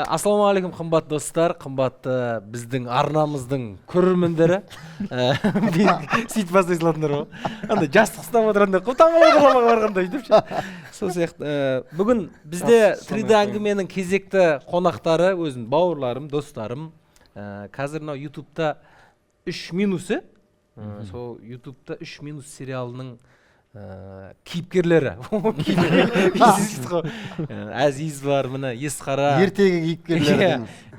Ассалаумағалейкум, қымбатты достар, қымбатты біздің арнамыздың көрермендері. Сөйтіп бастай салатындар ғой, андай жастық ұстап отырғандай қой, таңғы бағдарламаға барғандай деп ше. Сол сияқты. Бүгін бізде 3D әңгіменің кезекті қонақтары өзім бауырларым, достарым. Қазір мынау Ютубта үш минус, сол Ютубта үш минус сериалының кейіпкерлері. Әзиз бар, міне, Есқара. Ертегі кейіпкерлері Иә,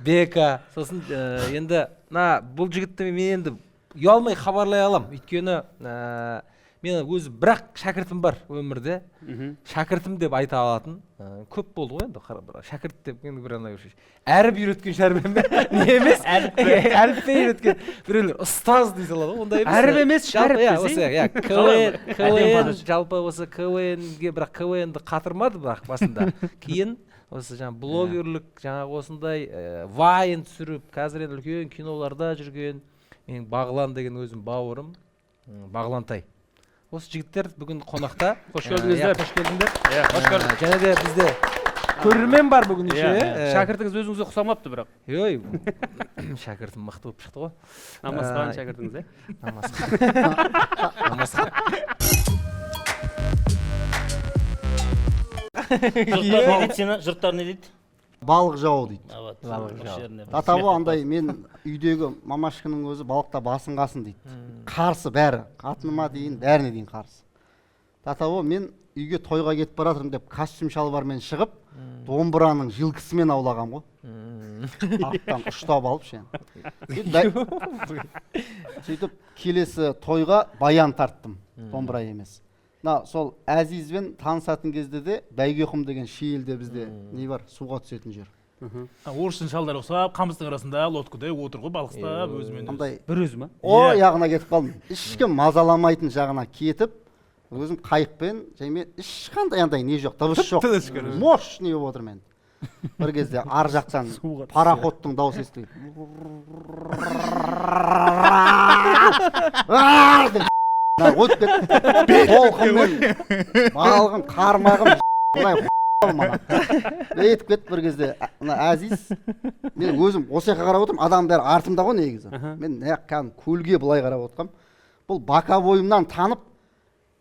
Бека. Сосын енді мына бұл жігітті мен енді ұялмай хабарлай аламын, өйткені мен өзі бірақ шәкіртім бар өмірде, шәкіртім деп айта алатын. Көп болды ғой енді, бір шәкірт деп енді бір ана әріп үйреткен шәріп не емес, әліппе үйреткен біреулер ұстаз дей салады ғой, ондай емес. Әріп емес, жалпы, шәріп иә, десең. Осы, иә, КВН, КВН, жалпы осы КВН-ге, бірақ КВН-ді қатырмады, бірақ басында кейін осы жаңағы блогерлік, жаңағы осындай вайн түсіріп, қазір енді үлкен киноларда жүрген менің Бағлан деген өзім бауырым, Бағлантай. Осы жігіттер бүгін қонақта. Қош келдіңіздер. Иә, қош келдіңдер. Иә, қош көрдік. Және де бізде көрермен бар бүгін еще. Иә. Шәкіртіңіз өзіңізге ұқсамапты бірақ. Ой, шәкіртім мықты болып шықты ғой. Намазхан шәкіртіңіз, иә? Намазхан. Намазхан. Жұрттар не дейді сені? Жұрттар не дейді? Балық жауы дейді. Балық жауы. До того андай мен үйдегі мамашканың өзі балықта басын қасын дейді. Қарсы бәрі, қатыныма дейін, бәріне дейін қарсы. До того мен үйге тойға кетіп бара жатырмын деп костюм шалбармен шығып, домбыраның жилкісімен аулағам ғой. Арттан ұштап алып ше. Сөйтіп келесі тойға баян тарттым, домбыра емес. Мына сол Әзизбен танысатын кезде де Бәйгеқұм деген Шиелде бізде не бар, суға түсетін жер. Орыстың шалдары ұқсап, қамыстың арасында лодкада отыр ғой, балық ұстап, өзімен өзі. Андай бір өзі ма? О Иә. жағына кетіп қалдым. Ешкім мазаламайтын жағына кетіп, өзім қайықпен, және ешқандай андай не жоқ, дыбыс жоқ. Тып-тыныш короче. Мощный болып отырмын енді. Бір кезде ар жақтан Суға түссе. пароходтың дауысы естіледі. Деп өтіп кетті. Толқынмен балығым, қармағым, былай мана. Өтіп кетті бір кезде. Мына Әзиз, мен өзім осы жаққа қарап отырмын, адам бәрі артымда ғой негізі. Мен мына кәдімгі көлге былай қарап отырғанмын. Бұл боковойымнан танып,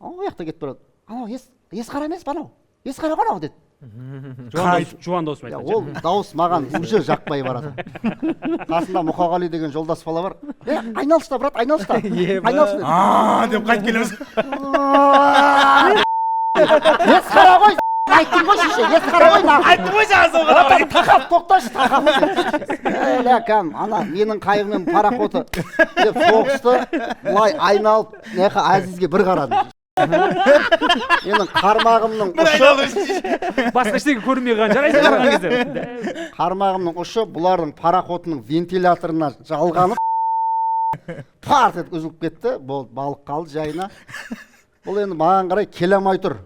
ана жақта кетіп барады. Анау Есқара емес пе анау? Есқара ғой анау деді. Жуан дауысымен Иә, айтқан. ол дауыс маған уже жақпай барады. Қасында Мұқағали деген жолдас бала бар. Е, айналышта, брат, айналышта. Айналышта деді. Аа деп қайтып келеміз. Есқара ғой, айттым ғой шеше, Есқара ғой нахуй. Айттым ғой жаңа соған. Тақап, тоқташы, тақап. Әлі кәм, ана менің қайығым пароходы деп соғысты, былай айналып, мына жаққа Әзизге бір қарадым. Менің қармағымның ұшы Басқа ештеңе көрінбей қалған жарайсың қараған кезде. Қармағымның ұшы бұлардың пароходының вентиляторына жалғанып, парт етіп үзіліп кетті. Болды, балық қалды жайына. Бұл енді маған қарай келе алмай тұр.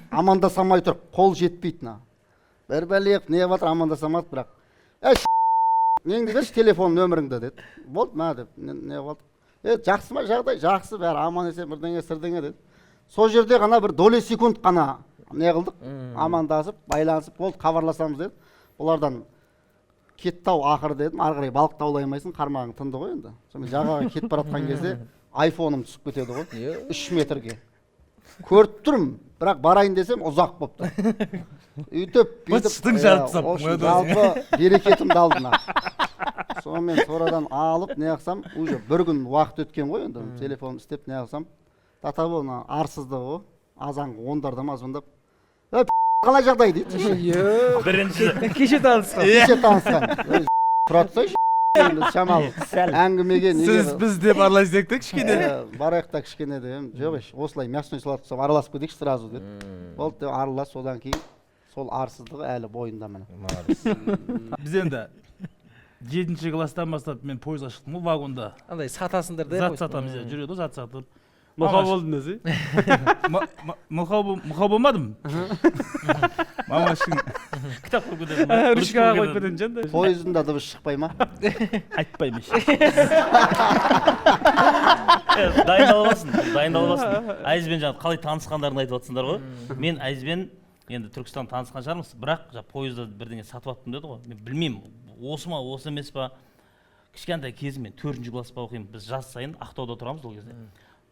Амандаса алмай тұр, қол жетпейді мына. Бір бәле қылып не қылып жатыр, амандаса алмады бірақ. Әй, неңді берші, телефон нөміріңді деді. Болды, мә деп, не қылып алдық. Жақсы ма жағдай? Жақсы, бәрі аман есен, бірдеңе, сірдеңе деді. Сол жерде ғана бір доли секунд қана не қылдық, амандасып, байланысып, болды, хабарласамыз деді. Бұлардан кетті ау ақыры дедім, ары қарай балық таулай алмайсың, қармағың тынды ғой енді. Сонымен жағаға кетіп бара жатқан кезде айфоным түсіп кетеді ғой, 3 метрге. Көріп тұрмын, бірақ барайын десем ұзақ болып тұр. Үйтіп, бүйтіп, Быт-шытын жарып тастап, в общем, қояды жалпы берекетімді алды мына. Сонымен сорадан алып, не қылсам, уже бір күн уақыт өткен ғой енді, телефон істеп не қылсам, тата бол, мына арсыздығы ғой, азанғы ондарда ма звондап, ей, қалай жағдай дейді. Бірінші. Кеше танысқан. Кеше танысқан. Ей, тұра тұрсайшы, енді шамалы әңгімеге неге Сіз біз деп араласайық та кішкене. Барайық та кішкене деп едім. Жоқ, еш, осылай мясной салат жасап араласып кетейікші сразу деп. Болды деп аралас, содан кейін сол арсыздығы әлі бойында міне. Молодец. Біз енді 7 класстан бастап мен пойызға шықтым ғой, вагонда. Андай сатасыңдар да, Зат пойыз? сатамыз, иә, жүреді ғой зат сатып. Мылқау Мамаш. болдың десе? Мылқау болмадым. Мамашың. Кітап қойып кететін ба? Ручкаға қойып кететін жан да. Пойыздың да дыбысы шықпай ма? Айтпаймын еш. Дайындалып алсын, дайындалып алсын. Әзизбен жаңа қалай танысқандарын айтып жатсыңдар ғой. Мен Әзизбен Енді Түркістан танысқан шығармыз, бірақ жаңа пойызда бірдеңе сатып аттым деді ғой. Мен білмеймін, осы ма, осы емес па. Кішкентай кезім, мен 4-ші класс па оқимын. Біз жаз сайын Ақтауда тұрамыз ол кезде.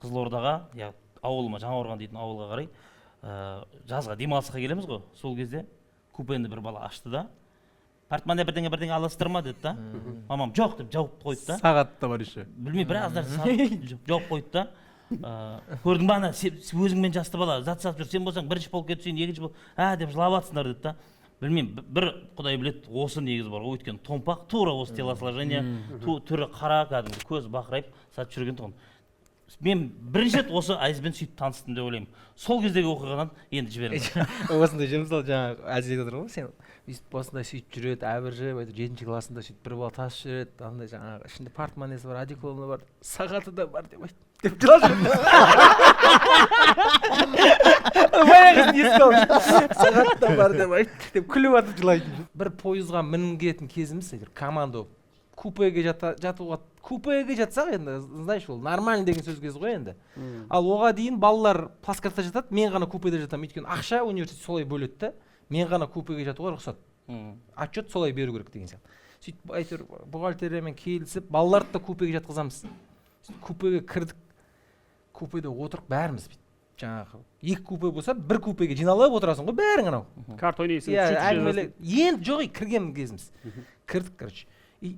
Қызылордаға, я ауылыма, Жаңақорған дейтін ауылға қарай жазға демалысқа келеміз ғой. Сол кезде купені бір бала ашты да, портмоне бірдеңе бірдеңе аласыздар ма деді да. Мамам жоқ деп жауып қойды да. Сағат та бар еще. Білмей, біраз нәрсе сатып жауып қойды да. Көрдің ба, ана өзіңмен жасты бала зат сатып жүр, сен болсаң бірінші полкке түсейін, екінші пол ә деп жылап жатсыңдар деді да. Білмеймін, бір құдай біледі, осы негізі бар ғой, өйткені томпақ, тура осы телосложение, түрі қара, кәдімгі көзі бақырайып сатып жүрген тұғын. Мен бірінші рет осы Азизбен сөйтіп таныстым деп ойлаймын. Сол кездегі оқиғадан енді жіберіңіз. Осындай же, мысалы, жаңағы Әзиз айтып отыр ғой, сен өйстіп осындай сөйтіп жүреді, әбіржіп, әйтеуір 7-ші классында сөйтіп бір бала тасып жүреді, андай жаңағы ішінде портмонесі бар, одеколоны бар, сағаты да бар деп айт деп жылап жүреді. Баяғысын еске алып, сағаты да бар деп айт деп күліп атып жылайтын. Бір пойызға мінгетін кезіміз, әйтеуір команда болып купеге жатуға, купеге жатсақ енді, знаешь, ол нормально деген сөз кез ғой енді. Ал оға дейін балалар плацкартта жатады, мен ғана купеде жатамын, өйткені ақша университет солай бөледі да, мен ғана купеге жатуға рұқсат. Отчет солай беру керек деген сияқты. Сөйтіп әйтеуір бухгалтериямен келісіп, балаларды да купеге жатқызамыз. Сөйтіп купеге кірдік, купеде отырық бәріміз бүйтіп. Жаңағы екі купе болса, бір купеге жиналып отырасың ғой бәрің анау. Карта ойнайсың, Иә, шут әңгімеле- жазасың. Енді жоқ, кірген кезіміз. Кірдік, короче. И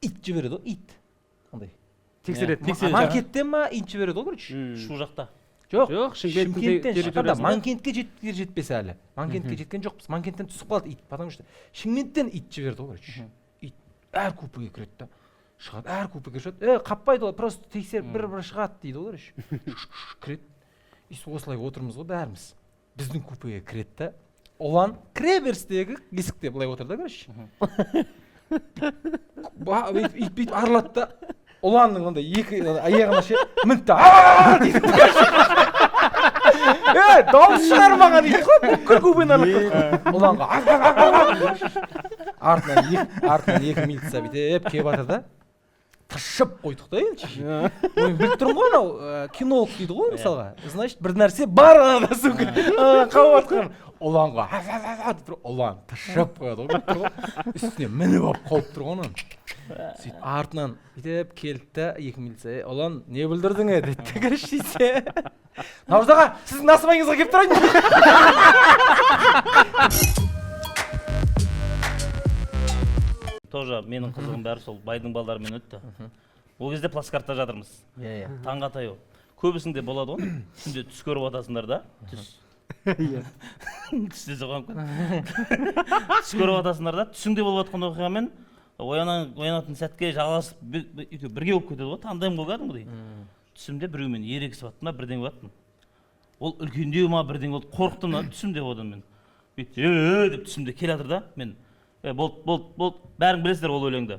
ит жібереді ғой, ит. Андай. Тексереді. Тексереді. Манкенттен ма ит жібереді ғой, короче. Шу жақта. Жоқ, Жоқ, Шымкенттің Шымкенттен шыққанда территориясында. Манкентке жетер жетпес әлі. Манкентке жеткен жоқпыз. Манкенттен түсіп қалды ит, потому что Шымкенттен ит жіберді ғой, короче. Ит әр купеге кіреді да. Шығады, әр купеге шығады. Қаппайды ол, просто тексеріп бір-бір шығады дейді ғой, короче. Кіреді. И осылай отырмыз ғой бәріміз. Біздің купеге кіреді да. Ұлан кіре берістегі есікте былай отыр да, короче. Бүйтіп, бүйтіп аралады да. Ұланның андай екі аяғына ше, мінді да, «А-а-а!» дейді. Дауыс шығармаған ит қой, бүкіл купені аралап кетті. Ұланға, «А-а-а-а!» Артынан екі милиция бүйтіп келіп жатыр да. Тыршып қойдық та енді. Мен біліп тұрмын ғой, анау, кинолог дейді ғой, мысалға. Значит, бір нәрсе бар анада, сука. Қауып жатқан. Ұланға, «А-а-а-а!» деп тұр. Ұлан тыршып қояды ғой, біліп тұр ғой. Үстіне мініп алып қауып тұр ғой ананы. Сөйтіп артынан бүйтіп келді да екі милиция, Ұлан, не бүлдірдің, деді де, короче, сөйтсе. Наурыз аға, сіздің насыбайыңызға келіп тұрайын. Тоже менің қызығым бәрі сол байдың балдарымен өтті. Ол кезде плацкартта жатырмыз. Иә, иә. Таңға таяу. Көбісінде болады ғой, түнде түс көріп жатасыңдар да, түс. Түс десе қуанып кеттім. Түс көріп жатасыңдар да, түсіңде болып жатқан оқиғамен оянатын сәтке жалғасып, екеуі бірге болып кетеді ғой, тандем ғой кәдімгідей. Түсімде біреумен ерегісіп аттым ба, бірдеңе болып аттым. Ол үлкендеу ма, бірдеңе болды, қорықтым да, түсімде одан мен. Бүйтіп, деп түсімде келе жатыр да, мен, болды, болды, болды, бәрің білесіздер ол өлеңді.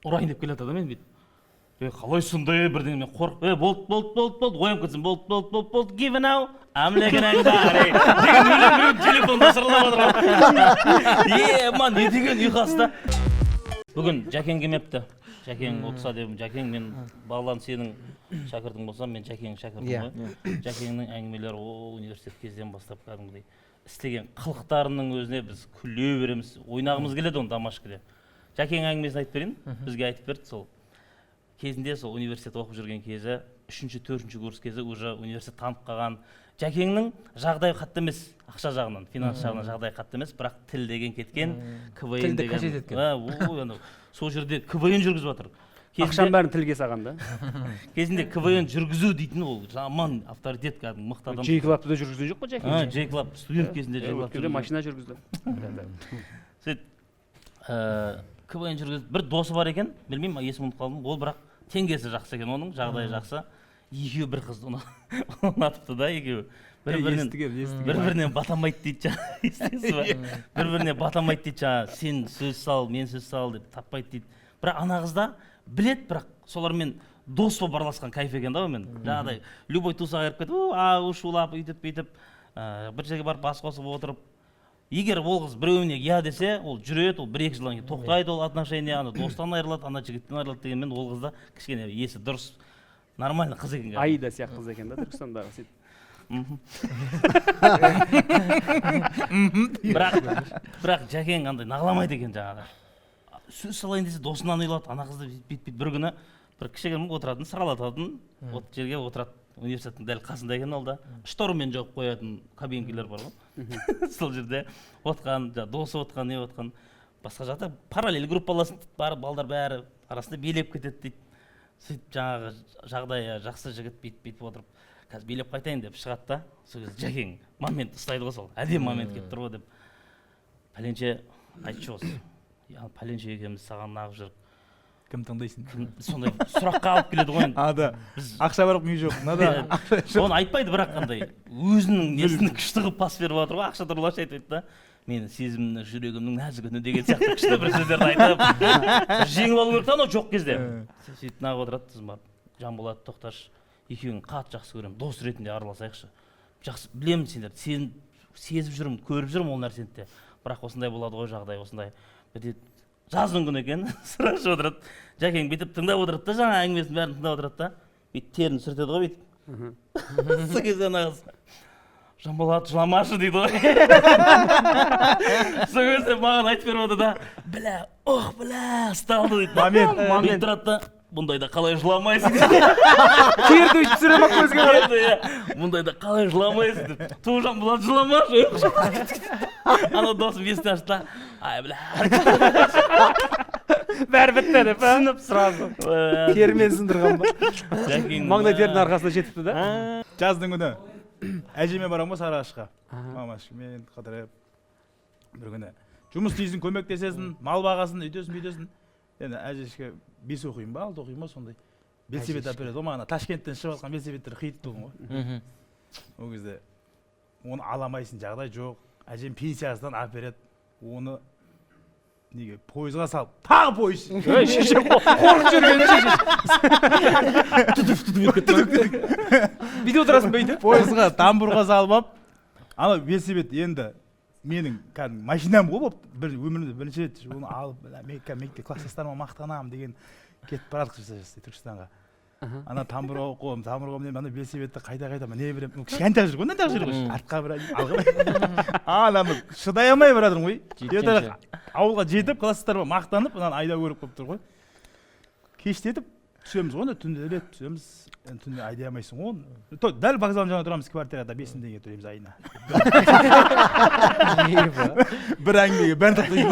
Ұрайын деп келе жатыр да мен бүйтіп. Қалай сондай бірдеңе, мен қорқып, болды, болды, болды, болды, оянып кетсем, болды, болды, болды, болды, give it now, I'm like an anxiety. Деген өлең біреу телефонда шырылдап жатыр ғой. Ма, не деген ұйқас та. Бүгін Жәкең келмепті. Жәкең отырса дедім, Жәкең, мен бағлан сенің шәкіртің болсам, мен Жәкеңнің шәкіртім ғой. Жәкеңнің әңгімелері ол университет кезден бастап кәдімгідей істеген қылықтарының өзіне біз күле береміз, ойнағымыз келеді оны домашкіде. Жәкеңнің әңгімесін айтып берейін, бізге айтып берді сол. Кезінде сол университет оқып жүрген кезі, үшінші, төртінші курс кезі уже университет танып қалған. Жәкеңнің жағдайы қатты емес, ақша жағынан, финанс жағынан жағдайы қатты емес, бірақ тіл деген кеткен, КВН Тілді деген. қажет еткен. Ой, анау, сол жерде КВН жүргізіп жатыр. Ақшаның бәрін тілге салған да. Кезінде КВН жүргізу дейтін ол жаман авторитет, кәдімгі мықты адам. Джей Клабты да жүргізген жоқ па Жәкең? Джей Клаб, студент кезінде Джей Клаб Өткенде жүргізген. машина жүргізді. Сөйтіп, КВН жүргізіп, бір досы бар екен, білмеймін, есімін ұмытып қалдым. Ол бірақ теңгесі жақсы екен оның, жағдайы жақсы. Екеуі бір қызды ұнатыпты да, екеуі. Естігем, естігем. Бір-бірінен батамайды дейді жаңа, естисіз ба? Бір-біріне батамайды дейді жаңа, сен сөз сал, мен сөз сал деп таппайды дейді. Бірақ ана қыз да білет, бірақ солармен дос болып араласқан кайф екен да онымен. Жаңағыдай любой тусаға кіріп кетіп, у, а, у, шулап, үйтіп, бүйтіп, бір жерге барып бас қосып отырып, егер ол қыз біреуіне я десе, ол жүреді, ол бір-екі жылдан кейін тоқтайды ол отношения, ана достан айырылады, ана жігіттен айырылады дегенмен ол қыз да кішкене есі дұрыс, нормальный қыз екен кәдімгі. Аида сияқты қыз екен да, Түркістандағы сөйтіп. Бірақ Жәкең андай нағыламайды екен жаңағы. Сөз салайын десе досынан ұялады, ана қызды бүйтіп бір күні бір кішігірім отыратын, сыралататын, от жерге отырады. Университеттің дәл қасында екен ол да. Штормен жауып қоятын кабинкелер бар ғой. Сол жерде отқан, жаңа досы отқан, не отқан. Басқа жақта параллель группалас бар балдар бәрі арасында билеп кетеді дейді. Сөйтіп жаңағы жағдайы жақсы жігіт бүйтіп отырып, қазір билеп қайтайын деп шығады да. Сол кезде Жәкең момент ұстайды ғой сол. Әдемі момент келіп тұр ғой деп. Пәленше айтшы осы. Пәленше екеуміз саған нағып жүрік. Кім тыңдайсың? Сондай сұраққа алып келеді ғой енді. Ада, ақша бар, ми жоқ. Мынада ақша жоқ. Оны айтпайды, бірақ қандай өзінің несін күшті қылып пас беріп жатыр ғой, ақша туралы вообще айтпайды да. Менің сезімімнің, жүрегімнің нәзік үні деген сияқты күшті бір сөздерді айтып, жеңіп алу керек та анау жоқ кезде. Сөйтіп нағып отырады, сосын барып, Жанболат, тоқташы, екеуін қатты жақсы көремін, дос ретінде араласайықшы. Жақсы білемін сендерді, сезіп жүрмін, көріп жүрмін ол нәрсені де. Бірақ осындай болады ғой жағдай, осындай. Бітеді. Жаздың күні екен, сұрашып отырады. Жәкең бүйтіп тыңдап отырады да, жаңа әңгімесінің бәрін тыңдап отырады да, бүйтіп терін сүртеді ғой бүйтіп. Сол кезде ана қыз, Жанболат, жыламашы дейді ғой. Сол кезде маған айтып беріп отыр да, бля, ох, бля, ұсталды дейді. Момент. Бүйтіп тұрады да, бұндайда қалай жыламайсың дейді. Терді өйтіп түсіре ма көзге қарай? Терді, иә. Бұндайда қалай жыламайсың деп. Ту, Жанболат, жыламашы. Ана досым есін ашты да, ай, бля. Бәрі бітті деп, а? Түсініп сразу. Термен сындырған ба? Жәкең, Маңдай терінің арқасында жетіпті да. Жаздың күні әжеме барамын ғой Сарыағашқа. Мамашкамен қыдырып. Бір күні жұмыс істейсің, көмектесесің, мал бағасың, өйтесің, бүйтесің. Енді әжешке 5 оқимын ба, 6 оқимын ба, сондай. Велосипед алып береді ғой маған. Ташкенттен шығып жатқан велосипедтер қиытты болған ғой. Ол кезде оны ала алмайсың, жағдай жоқ. Әжем пенсиясынан алып береді. Оны неге пойызға салып, тағы пойыз. Ей, шеше, қорқып жүрген шеше. Бүйтіп отырасың ба үйде? Пойызға, тамбурға салып алып, ана велосипед енді менің кәдімгі машинам ғой болып, бір өмірімде бірінші рет оны алып, мына мен кәдімгі мектеп класстастарыма мақтанамын деген кетіп бара жатырмыз Түркістанға. Ана тамбурға қойып, тамбурға мінемін, ана велосипедті қайта-қайта міне беремін. Кішкентай жер ғой, мынандай жер ғой. Артқа бір, алға бір. Ананы шыдай алмай бара жатырмын ғой. Жеткенше. Ауылға жетіп, класстастарыма мақтанып, мынаны айдау керек болып тұр ғой. Кештетіп түсеміз ғой, түнде рет түсеміз. Енді түнде айдай алмайсың ғой оны. Дәл вокзалдың жанында тұрамыз, квартирада 5000 теңге төлейміз айына. Бір әңгімеге бәрін тоқтайды.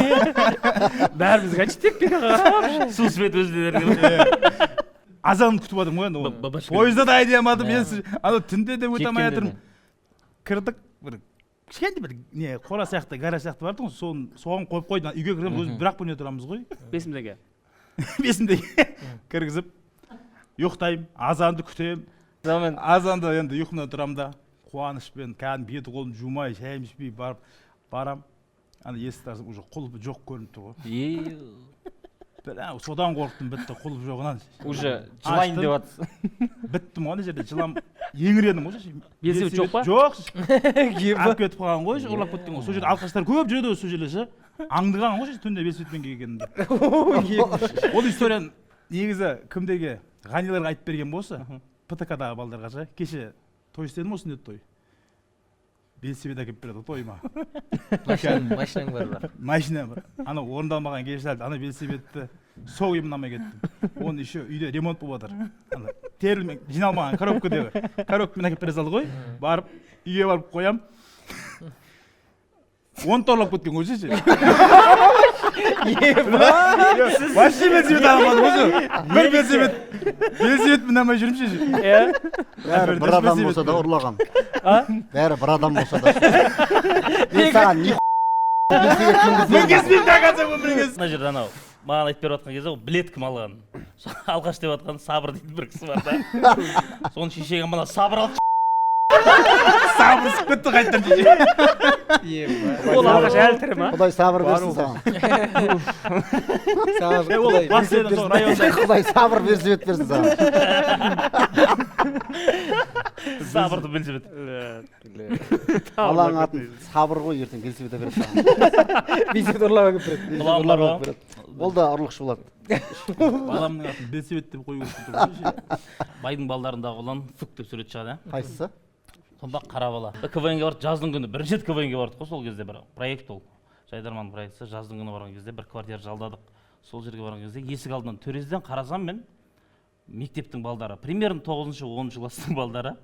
Бәрімізге айтшы, тек бері қарап. Су свет өздері. Азанын күтіп жатырмын ғой енді оны. Бабашка. Пойызда да айдай алмадым, мен анау түнде де өте алмай Жеткенде жатырмын. де. Кірдік, бір кішкентай бір не, қора сияқты, гараж сияқты бар тұғын, соған қойып қойдым. Үйге кіреміз, өзіміз бір ақ бөлмеде тұрамыз ғой. 5000 теңге. 5000 теңге. Кіргізіп, ұйықтаймын, азанды күтемін. Азанда енді ұйқымнан тұрамын да, қуанышпен, кәдімгі беті қолымды жумай, шайым ішпей барып, барам. Ана есікті ашсам, уже құлпы жоқ көрініп тұр ғой. Бля, содан қорықтым, бітті, құлып жоғынан. Уже жылайын деп жатсың. Біттім ғой ана жерде, жылам, еңіредім ғой. Велосипед жоқ па? Жоқ. Алып кетіп қалған ғой, ұрлап кеткен ғой. Сол жерде алқаштар көп жүреді ғой сол жерде ше. Аңдыған ғой түнде велосипедпен келгенімді. Ол историяны негізі кімдерге, Ғаниларға айтып берген болса, ПТК-дағы балдарға ше, кеше той істедім ғой, сүндет той. Велосипед әкеліп береді ғой тойыма. Машинаң бар бірақ. Машина бар. Ана орындалмаған кешірді, ана велосипедті сол күйі ұнамай кеттім. Оны еще үйде ремонт болып жатыр. Ана терілмен жиналмаған коробкадегі. Коробкамен әкеліп бере салды ғой. Барып үйге барып қоям. Оны торлап кеткен ғой ше. Вообще велосипед алмадым ғой. Бір велосипед. Велосипед міне алмай жүрмін ше. Бәрі бір адам болса да ұрлаған. Бәрі бір адам болса да. Мен саған не велосипед мінгізбеймін. Мінгізбеймін до конца өміріңіз. Мына жерде анау маған айтып беріп жатқан кезде ол білет кім алғанын. Сол алғаш деп жатқан Сабыр дейтін бір кісі бар да. Соны шешеге мына Сабыр алып Сабыр түсіп кетті қайтадан шеше. Ол алғаш әлі тірі ма? Құдай сабыр берсін саған. Саған Ол Құдай бас едім сол районда. Құдай сабыр велосипед берсін саған. Сабырды велосипед. Баланың атын Сабыр ғой, ертең велосипед әпереді саған. Велосипед ұрлап әкеліп береді. Балам бар Ұрлап ғой. әкеліп береді. Ол да ұрлықшы болады. Баламның атын велосипед деп қою керек тұр ғой ше. Байдың балдарындағы ұлан фүк деп сурет шығады, ә? Қайсысы? Томпақ қара бала. КВН-ге бардық жаздың күні, бірінші рет КВН-ге бардық қой сол кезде, бір проект ол. Жайдарман проектісі, жаздың күні барған кезде бір квартира жалдадық. Сол жерге барған кезде есік алдынан терезеден қарасам мен мектептің балдары, примерно 9-10 класстың балдары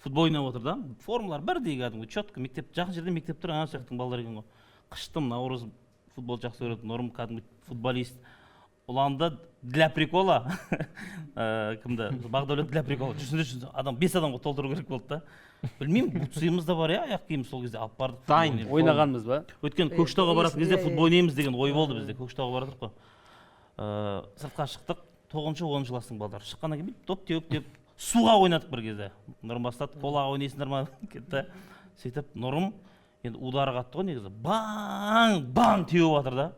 футбол ойнап отыр да. Формалар бірдей кәдімгі, четко мектеп, жақын жерде мектеп тұр, ана жақтың балдары екен ғой. Қыштым, Наурыз футбол жақсы көреді, Нұрым кәдімгі футболист. Ұланды для прикола, кімді, Бағдәулет для прикола, жүрсін жүрсін, адам, 5 адамға толтыру керек болды да. Білмеймін, бутсымыз да бар, иә, аяқ киім сол кезде алып бардық. Дайын. Ойнағанбыз ба? Өйткені Көкшетауға баратын кезде футбол ойнаймыз деген ой болды бізде. Көкшетауға бара жатырмық қой. Сыртқа шықтық, 9-10 класстың балдары. Шыққаннан кейін топ теуіп теуіп суға ойнадық бір кезде. Нұрым бастады, қолаға ойнайсыңдар ма кетті. Сөйтіп Нұрым енді удары қатты ғой негізі. Баң, баң теуіп жатыр да.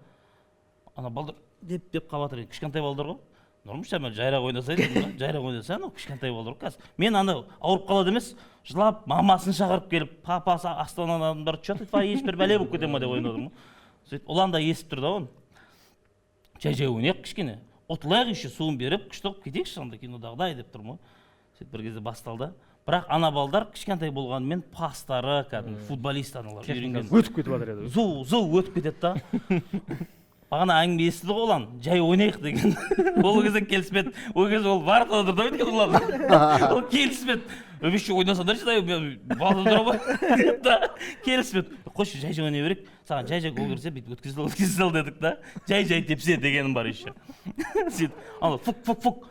Ана балдар деп деп қалып жатыр. Кішкентай балдар ғой. Нұрым шамалы жайрақ ойнаса дедім, жайрақ ойнаса, анау кішкентай балдар ғой қазір. Мен ана ауырып қалады емес, жылап мамасын шақырып келіп, папасы Астанадан адамдар, че ты творишь, бір бәле болып кете ма деп ойнадым ғой. Сөйтіп Ұлан да естіп тұр да оны. Жай-жай ойнайық кішкене. Ұтылайық еще суын беріп, күшті қылып кетейікші анда кинодағыдай деп тұрмын ғой. Сөйтіп бір кезде басталды. Бірақ ана балдар кішкентай болғанымен пастары кәдімгі футболист аналар үйренген. Өтіп кетіп жатыр еді. Зу, зу өтіп кетеді да. Бағана әңгіме естіді ғой Ұлан, жай ойнайық деген. Ол кезде келіспеді. Ол кезде ол барып отырды да өйткені Ұлан. Ол келіспеді. Өбешше ойнасаңдаршы да, мен балда тұра ғой деді да. Келіспеді. Қойшы, жай-жай ойнай берейік. Саған жай-жай гол кірсе, бүйтіп өткізе сал, өткізе сал дедік та. Жай-жай тепсе дегенім бар еще. Сөйтіп, ана фук, фук, фук.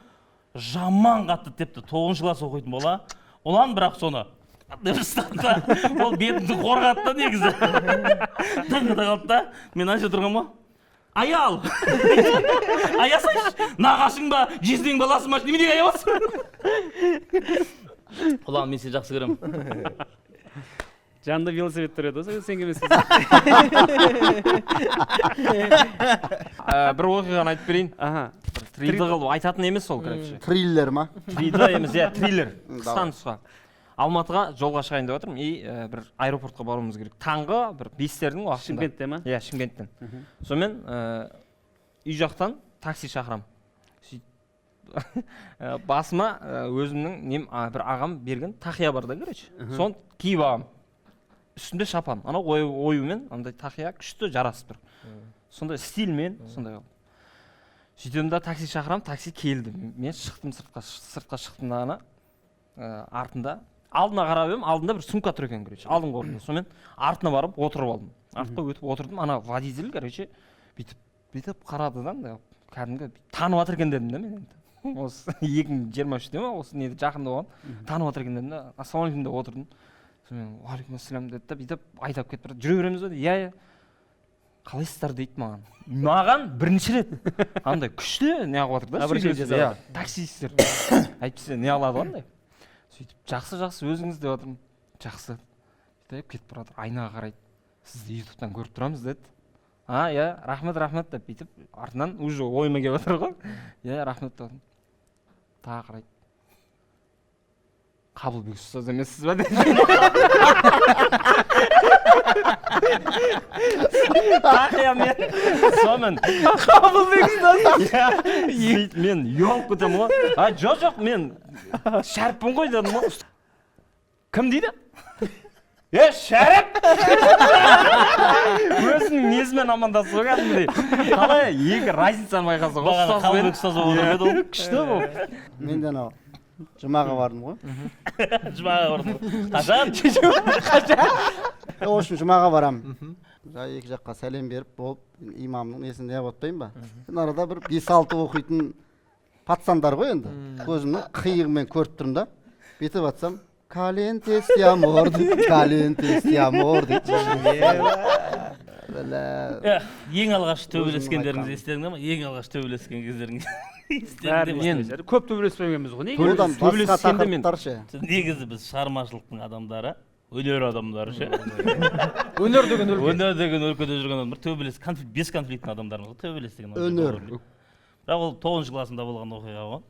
Жаман қатты тепті. 9 класс оқитын бала. Ұлан бірақ соны деп ұстады да. Ол бетімді қорғады да негізі. Таңғада қалды да. Мен ана жерде тұрғанмын ғой. Аял! Аясайшы! Нағашың ба, жездең баласы ма, неменеге аямасың? Ұлан, мен сені жақсы көремін. Жанында велосипед тұр еді, сен келмесің. Бір оқиғаны айтып берейін. Бір триллер қылып айтатын емес ол, короче. Триллер ма? Триллер емес, иә, триллер. Қысқа нұсқа. Алматыға жолға шығайын деп жатырмын, и бір аэропортқа баруымыз керек. Таңғы бір 5-тердің уақытында. Шымкентте ма? Иә, Шымкенттен. Сонымен үй жақтан такси шақырамын. Сөйтіп басыма өзімнің нем, бір ағам берген тақия бар да, короче. Соны киіп алғам. Үстімде шапан. Анау оюмен андай тақия күшті жарасып тұр. Сондай стильмен, сондай қылып. Сөйтемін да такси шақырамын, такси келді. Мен шықтым сыртқа, сыртқа шықтым да ана, артында алдына қарап едім, алдында бір сумка тұр екен, короче, алдыңғы орында. Сонымен артына барып отырып алдым. Артқа өтіп отырдым, ана водитель, короче, бүйтіп, бүйтіп қарады да, андай кәдімгі танып жатыр екен дедім да мен енді. Осы 2023-те ма, осы неде жақында болған, танып жатыр екен дедім да, ассалаумағалейкум деп отырдым. Сонымен уағалейкум ассалам деді да, бүйтіп айдап кетіп бара, жүре береміз ба деді. Иә, иә. Қалайсыздар дейді маған. Маған бірінші рет андай күшті не қылып жатыр да, Обращение сөйлесіп, жасап иә, таксисттер. Әйтпесе не қылады ғой андай. Сөйтіп, жақсы, жақсы, өзіңіз деп жатырмын. Жақсы. Сөйтіп кетіп бара жатыр, айнаға қарайды. Сізді ютубтан көріп тұрамыз деді. А, иә, рахмет, рахмет деп бүйтіп артынан уже ойыма келіп жатыр ғой. Иә, рахмет деп жатырмын. Тағы қарайды. Қабылбек ұстаз емессіз ба деді. Тақиямен. Сонымен. Қабылбек ұстаз. Иә. Сөйтіп мен ұялып кетемін ғой. А, жоқ, жоқ, мен Шәріппін ғой дедім ғой. Кім дейді? Е, Шәріп! Өзінің несімен амандасты ғой кәдімгідей. Қалай екі разницаны байқаса ғой. Бағана Ұстазбен. Қабылбек ұстаз болып отыр еді ол. Күшті болып. Мен де анау жұмаға бардым ғой. Жұмаға бардым. Қашан? В общем, жұмаға барамын. Жай екі жаққа сәлем беріп болып, имамның несін неғып отпаймын ба? Мен арада бір 5-6 оқитын пацандар ғой енді. Көзімнің қиығымен көріп тұрмын да. Бүйтіп атсам, Калентес ти амор дейді, Калентес ти амор дейді. Бля. Ең алғаш төбелескендеріңіз Өзімнің естеріңде ма? Ең алғаш төбелескен кездеріңіз естеріңде Бәрін ма? естіңдер. Көп төбелеспегенбіз ғой, неге? Одан басқа Төбелескенде мен- тақырыптар ше. Негізі біз шығармашылықтың адамдары, өнер адамдары ше. Өнер деген өлке. Өнер деген өлкеде жүрген адамдар, төбелес, конфликт, без конфликтің адамдармыз ғой, төбелес деген өлке Өнер. болу керек. Бірақ ол 9 классында болған оқиға ғой.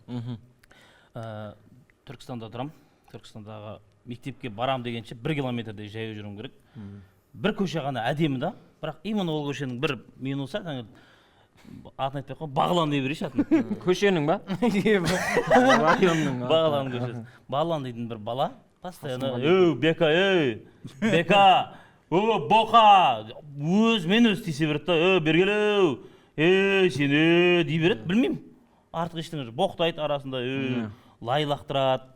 Түркістанда тұрамын. Түркістандағы мектепке барам дегенше 1 километрдей жаяу жүруім керек. Бір көше ғана әдемі да, бірақ именно ол көшенің бір минусы, атын айтпай ақ қояйын, Бағлан дей берейінші атын. Көшенің ба? Районның. Бағлан көшесі. Бағлан дейтін бір бала, Постоянно өу, Бека, ей, Бека, о, Боқа, өзімен өзі тиісе береді да, е, бері кел, ей, сен, е, дей береді, білмеймін. Артық ештеңе жоқ. Боқтайды арасында, е, лай лақтырады.